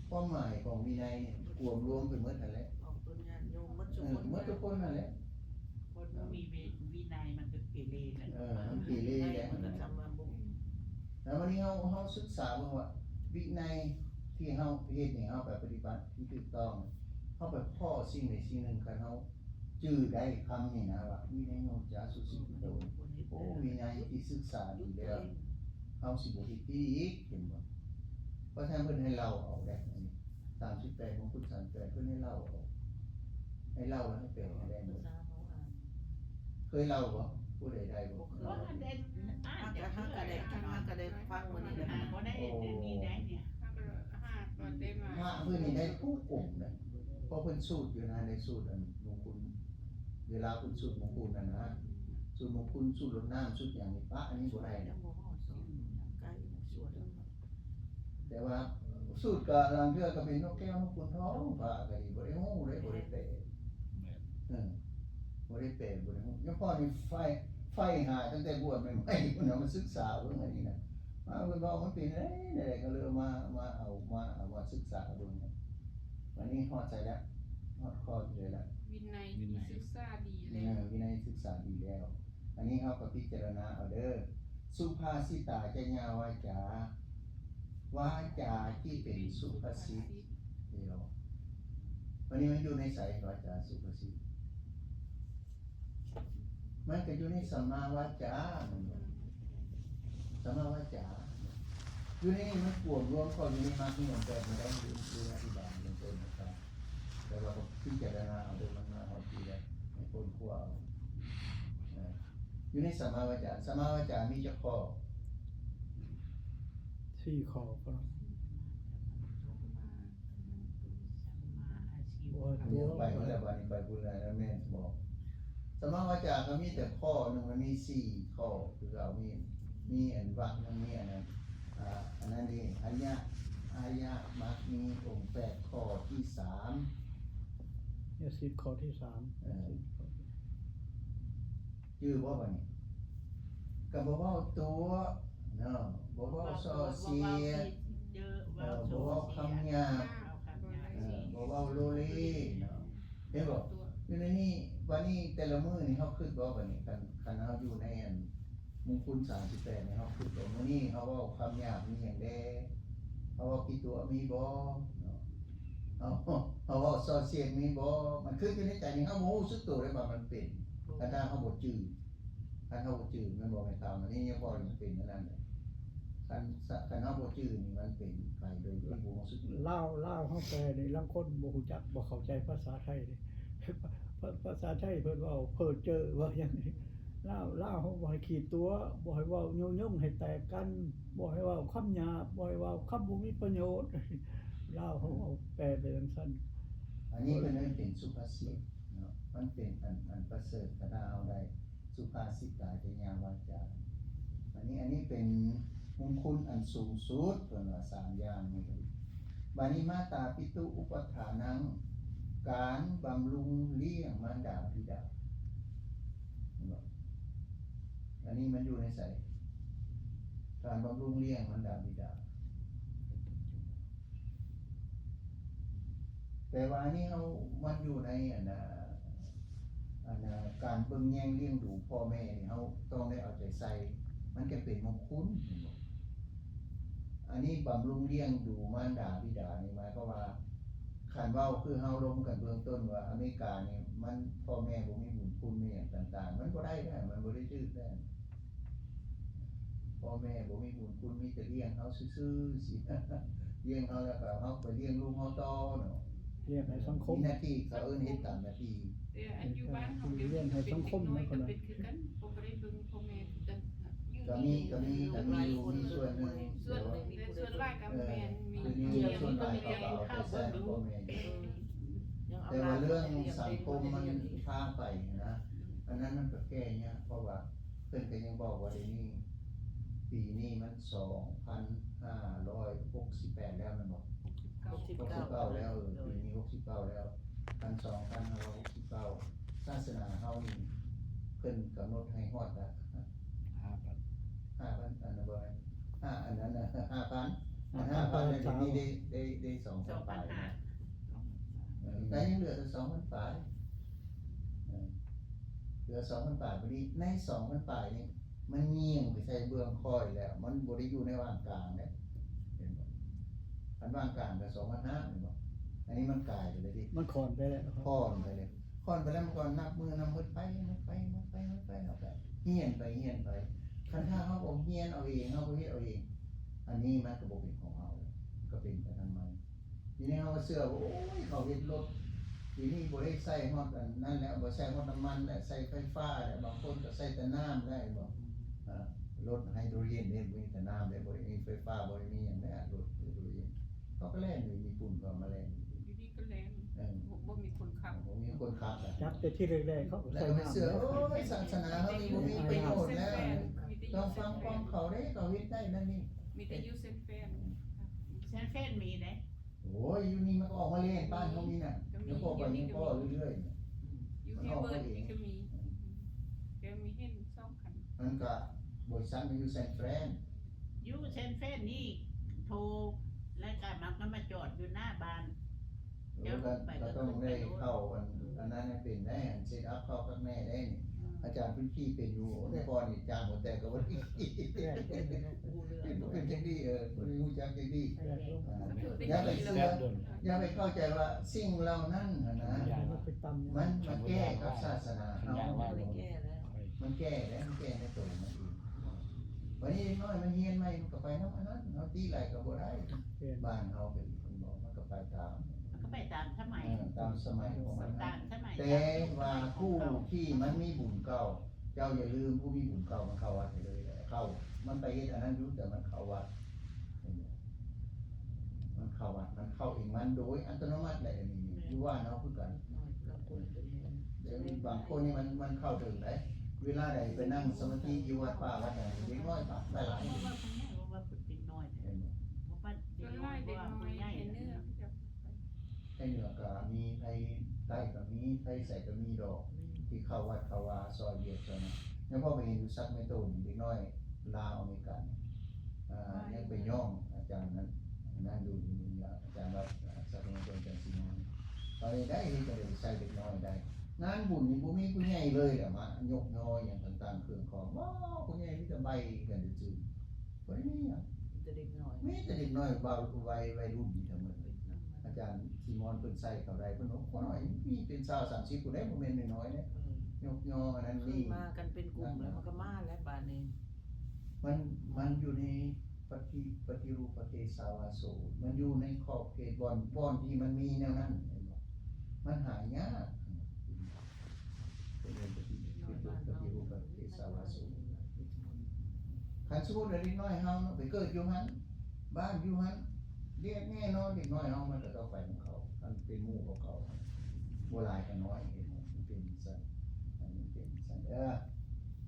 ຄວາມໝາຍຂອງວິໄນນີ້ ກວມລວມໄປໝົດຫັ້ນແຫຼະ ອອກຕົນຍາດໂຍມໝົດ ເອີ ໝົດທຸກຄົນຫັ້ນແຫຼະ. ຄົນບໍ່ມີວິ ວິໄນມັນກໍເກເລແຫຼະ ເອີ ມັນເກເລແຫຼະ ມັນກໍຈຳວ່າບໍ່ມີ. ແລ້ວວັນນີ້ເຮົາ ເຮົາສຶກສາເບິ່ງວ່າ ວິໄນທີ່ເຮົາເຮັດນີ້ ເຮົາໄປປະຕິບັດທີ່ຖືກຕ້ອງ ເຮົາໄປພໍ້ສິ່ງໃດສິ່ງໜຶ່ງ ຄັນເຮົາຈື່ໄດ້ຄຳນີ້ນະວ່າ ວິໄນໂຍຈະສຸສິກຂິໂຕ ໂອ້ ວິໄນທີ່ສຶກສາດີແລ້ວ ເຮົາຊິບໍ່ເຮັດຜິດອີກ ເຫັນບໍ່? ເພາະສະນັ້ນເພິ່ນໃຫ້ເລົ່າເອົາເດ້ ອັນນີ້ ສາມສິບແປດ ມົງຄຸນສາມສິບແປດ ເພິ່ນໃຫ້ເລົ່າເອົາ ໃຫ້ເລົ່າແລ້ວໃຫ້ແປໃຫ້ໄດ້ໝົດ. ເຄີຍເລົ່າບໍ່? ຜູ້ໃດໄດ້ບໍ່? ບໍ່ເຄີຍ. ບໍ່ທັນໄດ້ອ່ານຈັກເທື່ອ ເຮົາກໍ ເຮົາກໍໄດ້ຟັງມື້ນີ້ແຫຼະ ບໍ່ໄດ້ ໂອ້ ມີໄດ້ນີ້ ພະເພິ່ນນີ້ໄດ້ທຸກອົງເດ້ ເພາະເພິ່ນສູດຢູ່ນະ ໃນສູດອັນມົງຄຸນ ເວລາເພິ່ນສູດມົງຄຸນນັ້ນນະ ສູດມົງຄຸນ ສູດລົດນ້ຳ ສູດຫຍັງນີ້ ປະອັນນີ້ບໍ່ໄດ້ນະ. ຍັງບໍ່ຮອດສອງ ຍັງໄກ ຍັງສວດ ແຕ່ວ່າສູດກະລາງເທື່ອກະເປັນນົກແກ້ວນົກຂຸນທອງ ພະກະດີ ບໍ່ໄດ້ຮູ້ເດ້ ບໍ່ໄດ້ແປ ແມ່ນ ເອີ ບໍ່ໄດ້ແປ ບໍ່ໄດ້ຮູ້. ຍາພໍ່ນີ້ໄຟ ໄຟຫາຕັ້ງແຕ່ບວດໃໝ່ໆພຸ້ນນະ ມາສຶກສາເບິ່ງອັນນີ້ນະ ມາເພິ່ນເວົ້າມັນເປັນແນວໃດ ກະເລີຍມາ ມາເອົາ ມາເອົາມາສຶກສາເບິ່ງ. ບາດນີ້ຮອດໃສແລ້ວ? ຮອດຂໍ້ທີ່ໃດແລ້ວ? ວິໄນທີ່ສຶກສາດີແລ້ວ ເອີ ວິໄນສຶກສາດີແລ້ວ. ອັນນີ້ເຮົາກໍພິຈາລະນາເອົາເດີ ສຸພາສິຕາຈະຍາວາຈາ ວາຈາທີ່ເປັນສຸພາສິດ ເດ ບັດນີ້ມັນຢູ່ໃນໃສ ວາຈາສຸພາສິດ? ມັນກໍຢູ່ໃນສຳມາວາຈາ ແມ່ນບໍ່? ສຳມາວາຈາ ຢູ່ໃນນີ້ມັນກວມລວມເຂົ້າຢູ່ໃນມັກມີອົງແປດ ມັນໄດ້ຢູ່ໃນອະທິບາຍເບື້ອງຕົ້ນນະຄັບ ແຕ່ວ່າກໍພິຈາລະນາເອົາເດີ ມັນມາຮອດທີ່ແລ້ວ ໃຫ້ຄົ້ນຄວ້າເອົາ ເອີ ຢູ່ໃນສຳມາວາຈາ ສຳມາວາຈາມີຈັກຂໍ້? ສີ່ຂໍ້. ໂອ້ຍ ໄປພຸ້ນແລ້ວ ບາດນີ້ໄປພຸ້ນແລ້ວ ແມ່ນບໍ່? ສຳມາວາຈາກໍມີແຕ່ຂໍ້ໜຶ່ງ ມັນມີສີ່ຂໍ້ຄືເກົ່າ ມີ ມີອັນວັກໜຶ່ງ ມີອັນນັ້ນ ອ່າ ອັນນັ້ນເດ ອະລິຍະ ອະລິຍະມັກມີອົງແປດ ຂໍ້ທີສາມ ແລະ ສິດຂໍ້ທີສາມ ເອີ ຈື່ບໍ່ບາດນີ້? ກໍບໍ່ເວົ້າຕົວະເນາະ ບໍ່ເວົ້າສໍ້ເຊຍ ເອີ ບໍ່ເວົ້າຄຳຫຍາບ ເອີ ບໍ່ເວົ້າໂລເລເນາະ ເຫັນບໍ່? ຢູ່ໃນນີ້ ບາດນີ້ແຕ່ລະມື້ນີ້ເຮົາຄິດບໍ່ ບາດນີ້ ຄັນ ຄັນເຮົາຢູ່ໃນອັນມຸງຄຸນສາມສິບແປດນີ້ ເຮົາຄິດບໍ່ ມື້ນີ້ເຮົາເວົ້າຄຳຫຍາບມີຫຍັງແດ່? ເຮົາເວົ້າຂີ້ຕົວະມີບໍ່ເນາະ? ເຮົາ ເຮົາເວົ້າສໍ້ເຊຍມີບໍ່? ມັນຄິດຢູ່ໃນໃຈນີ້ ເຮົາບໍ່ຮູ້ສຶກໂຕເລີຍວ່າມັນເປັນ ຄັນຖ້າເຮົາບໍ່ຈື່ ຄັນເຮົາບໍ່ຈື່ ແມ່ນບໍ່ແມ່ນຄຳ? ອັນນີ້ຍັງພໍມັນເປັນອັນນັ້ນເດ້ ຄັນ ຄັນເຮົາບໍ່ຈື່ນີ້ ມັນເປັນໄປໂດຍທີ່ບໍ່ຮູ້ສຶກໂຕ. ລາວ ລາວເຮົາແປນີ້ ລາງຄົນບໍ່ຮູ້ຈັກ ບໍ່ເຂົ້າໃຈພາສາໄທເດ້ ພາ ພາສາໄທເພິ່ນເວົ້າເພີ້ເຈີ້ ເວົ້າຫຍັງນີ້ ລາວ ລາວເຮົາບໍ່ໃຫ້ຂີ້ຕົວະ ບໍ່ໃຫ້ເວົ້າຍຸຍົງໃຫ້ແຕກກັນ ບໍ່ໃຫ້ເວົ້າຄຳຫຍາບ ບໍ່ໃຫ້ເວົ້າຄຳບໍ່ມີປະໂຫຍດ ລາວເຮົາເວົ້າແປໄປຈັ່ງຊັ້ນ. ອັນນີ້ເພິ່ນເອີ້ນເປັນສຸພາສິດເນາະ ມັນເປັນອັນ ອັນປະເສີດ ຄັນຖ້າເຮົາໄດ້ ສຸພາສິຕາຈະຍາວາຈາ ອັນນີ້ ອັນນີ້ເປັນມຸງຄຸນອັນສູງສຸດ ເພິ່ນວ່າສາມຢ່າງນີ້. ບາດນີ້ມາຕາປິຕຸອຸປະຖານັງ ການບຳລຸງລ້ຽງມານດາບິດາ ເຫັນບໍ່? ເ ອັນນີ້ມັນຢູ່ໃນໃສ? ການບຳລຸງລ້ຽງມານດາບິດາ. ແຕ່ວ່າອັນນີ້ເຮົາ ມັນຢູ່ໃນອັນນ່າ ອັນນ່າ ການເບິ່ງແຍງລ້ຽງດູພໍ່ແມ່ນີ້ ເຮົາຕ້ອງໄດ້ເອົາໃຈໃສ່ ມັນຈະເປັນມົງຄຸນ ເຫັນບໍ່? ອັນນີ້ບຳລຸງລ້ຽງດູມານດາບິດານີ້ ໝາຍຄວາມວ່າ ຄັນເວົ້າຄືເຮົາລົມກັນເບື້ອງຕົ້ນວ່າອາເມລິການີ້ ມັນ ພໍ່ແມ່ບໍ່ມີບຸນຄຸນ ມີຫຍັງຕ່າງໆ ມັນບໍ່ໄດ້ເດ້ ມັນບໍ່ໄດ້ຖືກເດ້. ພໍ່ແມ່ບໍ່ມີບຸນຄຸນ ມີແຕ່ລ້ຽງເຮົາຊື່ໆ ຊີ້ ລ້ຽງເຮົາແລ້ວກໍເຮົາໄປລ້ຽງລູກເຮົາຕໍ່ເນາະ. ລ້ຽງໃຫ້ສັງຄົມ ມີໜ້າທີ່ ເຂົາເອີ້ນເຮັດຕາມໜ້າທີ່. ແຕ່ອັນຢູ່ບ້ານເຮົາ ລ້ຽງໃຫ້ສັງຄົມ ກໍເປັນຄືກັນ ເຂົາບໍ່ໄດ້ເບິ່ງພໍ່ແມ່ຄືກັນ. ກໍມີ ກໍມີ ກໍມີຢູ່ ມີສ່ວນໜຶ່ງ ສ່ວນໜຶ່ງ ແຕ່ສ່ວນຫຼາຍກໍແມ່ນມີ ເອີ ສ່ວນຫຼາຍເຂົາກໍເອົາໃຈໃສ່ພໍ່ແມ່ຢູ່. ແຕ່ວ່າເລື່ອງສັງຄົມມັນພາໄປນະ ອັນນັ້ນມັນກໍແກ້ຍາກ ເພາະວ່າເພິ່ນກໍຍັງບອກວ່າ ດຽວນີ້ ປີນີ້ມັນສອງພັນຫ້າຮ້ອຍຫົກສິບແປດແລ້ວແມ່ນບໍ່? ຫົກສິບເກົ້າ ຫົກສິບເກົ້າແລ້ວ ເອີ ປີນີ້ຫົກສິບເກົ້າແລ້ວ ຄັນສອງພັນຫ້າຮ້ອຍຫົກສິບເກົ້າ ສາສະໜາເຮົານີ້ ເພິ່ນກຳນົດໃຫ້ຮອດລະ ຫ້າພັນ ຫ້າພັນ ອັນນັ້ນບໍ່ແມ່ນ ຫ້າ ອັນນັ້ນນະ ຫ້າພັນ ອັນຫ້າພັນ ດຽວນີ້ໄດ້ ໄດ້ ໄດ້ສອງພັນປາຍນະ. ເອີ ກໍຍັງເຫຼືອແຕ່ສອງພັນປາຍ ເອີ ເຫຼືອສອງພັນປາຍ. ບາດນີ້ໃນສອງພັນປາຍນີ້ ມັນຍິງໄປໃສ່ເບື້ອງຂ້ອຍແລ້ວ ມັນບໍ່ໄດ້ຢູ່ໃນຫວ່າງກາງເດ້ ເຫັນບໍ່? ຄັນຫວ່າງກາງກໍສອງພັນຫ້າ ແມ່ນບໍ່? ອັນນີ້ມັນກາຍໄປແລ້ວເດ້ ມັນຂ້ອນໄປແລ້ວ ຂ້ອນໄປແລ້ວ ຂ້ອນໄປແລ້ວ ມັນກໍນັບມື້ນັບມື້ໄປ ໝົດໄປ ໝົດໄປ ໝົດໄປ ແລ້ວກໍຮຽນໄປ ຮຽນໄປ. ຄັນຖ້າເຮົາບໍ່ຮຽນເອົາເອງ ເຮົາບໍ່ເຮັດເອົາເອງ ອັນນີ້ມັນກໍບໍ່ເປັນຂອງເຮົາແລ້ວ ກໍເປັນໄປທາງໃໝ່. ທີນີ້ເຮົາກໍເຊື່ອວ່າ ໂອ້ຍ ເຂົາເຮັດລົດ ທີນີ້ບໍ່ໄດ້ໃຊ້ຮອດອັນນັ້ນແລ້ວ ບໍ່ໃຊ້ຮອດນ້ຳມັນແລ້ວ ໃຊ້ໄຟຟ້າແລ້ວ ບາງຄົນກໍໃຊ້ແຕ່ນ້ຳແລ້ວ ເຫັນບໍ່? ອາ ລົດໄຮໂດຣເຈນເດ້ ບໍ່ມີແຕ່ນ້ຳເດ້ ບໍ່ໄດ້ມີໄຟຟ້າ ບໍ່ໄດ້ມີຫຍັງເດ້ ລົດໄຮໂດຣເຈນ. ເຂົາກໍແລ່ນຢູ່ຍີ່ປຸ່ນ ເຂົາມາແລ່ນຢູ່ ຢູ່ນີ້ກໍແລ່ນ ເອີ ບໍ່ ບໍ່ມີຄົນຂັບ ບໍ່ມີຄົນຂັບນະ ຈັບແຕ່ທີແລກໆ ເຂົາກໍໃສ່ນ້ຳ ແລ້ວກໍໄປເຊື່ອ ໂອ້ຍ ສາສະໜາເຮົານີ້ບໍ່ມີປະໂຫຍດແລ້ວ ຕ້ອງຟັງຄວາມເຂົາເດ້ ເຂົາເຮັດໄດ້ນັ້ນນີ້ ມີແຕ່ຢູ່ເຊັນແຟນ ເຊັນແຟນມີເດ້. ໂອ້ຍ ຢູ່ນີ້ມັນກໍອອກມາເລີຍ ບ້ານເຮົານີ້ນະ ກໍມີ ຍັງກໍໄປ ຢູ່ນີ້ ຍັງກໍເລື້ອຍໆ ຢູ່ Hayward ນີ້ກໍມີ ກໍມີເຫັນສອງຄັນ ມັນກໍບໍລິສັດມັນຢູ່ເຊັນແຟນ ຢູ່ເຊັນແຟນນີ້ ໂທ ແລ້ວກໍມັນກໍມາຈອດຢູ່ໜ້າບ້ານ. ເອີ ເຈົ້າ ກໍ ໄປ ກໍຕ້ອງໄດ້ເຂົ້າອັນ ອັນນັ້ນໃຫ້ເປັນໄດ້ ອັນເຊັດອັບເຂົ້າກັບແມ່ໄດ້ນີ້ ອືມ ອາຈານເພິ່ນຂີ່ເປັນຢູ່ ແຕ່ກ່ອນນີ້ຈານຫົວແຕກກໍບໍ່ໄດ້ຂີ່ ເປັນ ເປັນຈັ່ງນີ້ ເອີ ບໍ່ໄດ້ຮູ້ຈັກຈັ່ງນີ້ ແຕ່ ອ່າ ຢ່າໄປເຊື່ອ ຢ່າໄປເຂົ້າໃຈວ່າສິ່ງເຫຼົ່ານັ້ນຫັ້ນນະ ມັນ ມັນແກ້ກັບສາສະໜາເຮົາ ມັນແກ້ແລ້ວ ມັນແກ້ແລ້ວ ມັນແກ້ໃນໂຕມັນເອງ. ບັດນີ້ເດັກນ້ອຍມັນຮຽນໃໝ່ ມັນກໍໄປນຳອັນນັ້ນ ເຮົາຕີໄຫຼກໍບໍ່ໄດ້ ແມ່ນ ບ້ານເຮົາເປັນຄົນບອກ ມັນກໍໄປຕາມ ມັນກໍໄປຕາມສະໄໝ ເອີ ຕາມສະໄໝຂອງມັນ ຕາມສະໄໝ ແຕ່ວ່າຜູ້ທີ່ມັນມີບຸນເກົ່າ ເຈົ້າຢ່າລືມ ຜູ້ມີບຸນເກົ່າມັນເຂົ້າວັດໄປເລີຍ ເຂົ້າ ມັນໄປເຮັດອັນນັ້ນຢູ່ ແຕ່ມັນເຂົ້າວັດ ເຫັນບໍ່? ມັນເຂົ້າວັດ ມັນເຂົ້າເອງມັນໂດຍອັດຕະໂນມັດແຫຼະ ອັນນີ້ ແມ່ນ ຢູ່ບ້ານເຮົາຄືກັນ ບາງຄົນນີ້ມັນ ມັນເຂົ້າເຖິງໄດ໋ ເວລາໃດໄປນັ່ງສະມາທິຢູ່ວັດປ່າວັດຫຍັງ ເດັກນ້ອຍປານຫຼາຍ ເພາະວ່າຜູ້ໃຫຍ່ ເພາະວ່າເປັນເດັກນ້ອຍ ເຫັນບໍ່? ສ່ວນຫຼາຍເດັກນ້ອຍ ໄທເໜືອ ໄທເໜືອກໍມີ ໄທໃຕ້ກໍມີ ໄທໃສກໍມີດອກ ທີ່ເຂົ້າວັດເຂົ້າວາ ຊ່ອຍວຽກຊ່ອຍຫຍັງ ຍັງພໍໄປເຫັນຢູ່ຊັກເມໂຕນີ້ ເດັກນ້ອຍລາວອາເມລິກັນ ອ່າ ຍັງໄປຍ້ອງອາຈານນັ້ນ ນັ້ນຢູ່ ອາຈານວັດ ອ່າ ຊັກເມໂຕ ອາຈານຊີມອນ ຕອນນີ້ໄດ້ເຮັດຈັ່ງໃດໃສ່ເດັກນ້ອຍໄດ້ ງານບຸນນີ້ບໍ່ມີຜູ້ໃຫຍ່ເລີຍແຫຼະ ມາຍົກຍໍຫຍັງຕ່າງໆ ເຄື່ອງຂອງ ວ້າວ ຜູ້ໃຫຍ່ມີແຕ່ໃບ້ກັນຊື່ໆ ບໍ່ໄດ້ມີຫຍັງ ມີແຕ່ເດັກນ້ອຍ ມີແຕ່ເດັກນ້ອຍ ເບົາ ໄວ ໄວລຸ້ນນີ້ທັງໝົດ ອາຈານຊີມອນເພິ່ນໃສ່ເຂົາໄດ້ ເພິ່ນວ່າ ຄົນນ້ອຍມີເປັນຊາວສາມສິບຜູ້ໃດ ບໍ່ແມ່ນນ້ອຍໆເດ້ ເອີ ຍົກຍໍອັນນັ້ນນີ້ ມາກັນເປັນກຸ່ມແລ້ວ ມັນກໍມາແລ້ວບາດນີ້ ມັນ ມັນຢູ່ໃນປະຕິ ປະຕິຮູບປະເທສາວາໂສ ມັນຢູ່ໃນຂອບເຂດບ່ອນ ບ່ອນທີ່ມັນມີແນວນັ້ນ ເຫັນບໍ່? ມັນຫາຍາກ ເປັນເລື່ອງປະຕິ ປະຕິຮູບປະເທສາວາໂສ ຄັນສົມມຸດວ່າເດັກນ້ອຍເຮົາເນາະ ໄປເກີດຢູ່ຫັ້ນ ບ້ານຢູ່ຫັ້ນ ແນ່ນອນເດັກນ້ອຍເຮົາມັນກໍຕ້ອງໄປນຳເຂົາ ຄັນເປັນໝູ່ຂອງເຂົາ ບໍ່ຫຼາຍກໍໜ້ອຍ ເຫັນບໍ່? ມັນເປັນຈັ່ງຊັ້ນ ອັນນີ້ເປັນຈັ່ງຊັ້ນເດີ.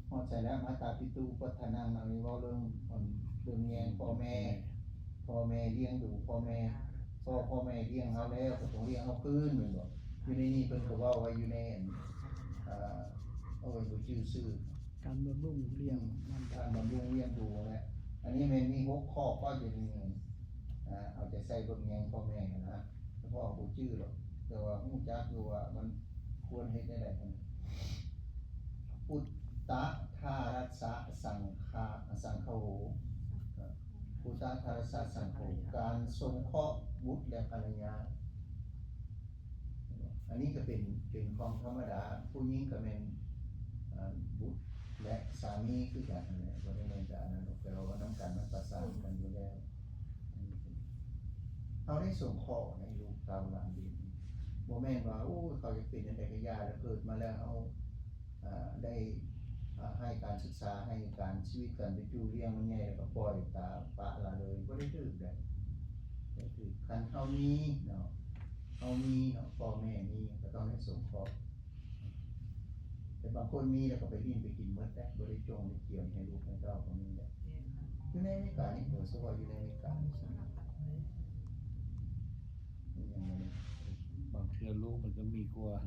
ຮອດໃສແລ້ວ? ມາຕາປິຕຸ ອຸປັດຖານັງ ອັນນີ້ເວົ້າເລື່ອງ ເລື່ອງແຍງພໍ່ແມ່ ພໍ່ແມ່ລ້ຽງດູພໍ່ແມ່ ພໍ່ ພໍ່ແມ່ລ້ຽງເຮົາແລ້ວ ກໍຕ້ອງລ້ຽງເຮົາຄືນ ແມ່ນບໍ່? ຢູ່ໃນນີ້ເພິ່ນກໍເວົ້າໄວ້ຢູ່ໃນ ອັນ ເອີ ໂອ້ຍ ບໍ່ຈື່ຊື່ ການບຳລຸງລ້ຽງມານດາ ການບຳລຸງລ້ຽງດູແຫຼະ. ອັນນີ້ແມ່ນມີຫົກຂໍ້ກໍຢູ່ໃນນີ້ ອາ ເອົາໃຈໃສ່ເບິ່ງແຍງພໍ່ແມ່ຫັ້ນນະ ສະເພາະບໍ່ຈື່ດອກ ແຕ່ວ່າຮູ້ຈັກຢູ່ວ່າມັນຄວນເຮັດແນວໃດຫັ້ນ. ປຸດຕະທາຣັດສະສັງຄາ ສັງຄະໂຫ ປຸດຕະທາຣັດສະສັງຄະໂຫ ການສົງເຄາະບຸດ ແລະ ພັນລະຍາ. ອັນນີ້ກໍເປັນ ເປັນຂອງທຳມະດາ ຜູ້ຍິງກໍແມ່ນ ອາ ບຸດ ແລະ ສາມີຄືກັນນັ້ນແຫຼະ ບໍ່ໄດ້ແມ່ນແຕ່ອັນນັ້ນດອກ ແຕ່ວ່ານຳກັນມັນປະສານກັນຢູ່ແລ້ວ. ເຮົາໄດ້ສົງເຄາະໃຫ້ລູກເຕົ້າຫຼານເດັກ ບໍ່ແມ່ນວ່າ ໂອ້ຍ ເຂົາຢາກເປັນຈັ່ງໃດກໍຢ່າ ແລ້ວເກີດມາແລ້ວເຮົາ ອາ ໄດ້ ອາ ໃຫ້ການສຶກສາ ໃຫ້ການຊີວິດການເປັນຢູ່ລ້ຽງມັນໃຫຍ່ ແລ້ວກໍປ່ອຍປະລະເລີຍ ບໍ່ໄດ້ຖືກໃດ. ບໍ່ຖືກ ຄັນເຮົາມີເນາະ ເຮົາມີເນາະ ພໍ່ແມ່ມີ ກໍຕ້ອງໄດ້ສົງເຄາະ. ແຕ່ບາງຄົນມີແລ້ວກໍໄປຫຼິ້ນໄປກິນໝົດແລ້ວ ບໍ່ໄດ້ຈົ່ງໄດ້ກຽມໃຫ້ລູກໃຫ້ເຕົ້າກໍມີແຫຼະ. ຢູ່ໃນອາເມລິການີ້ ໂດຍສະເພາະຢູ່ໃນອາເມລິການີ້ ມັນຍັງບໍ່ໄດ້ ບາງເທື່ອລູກມັນກໍມີກວ່າ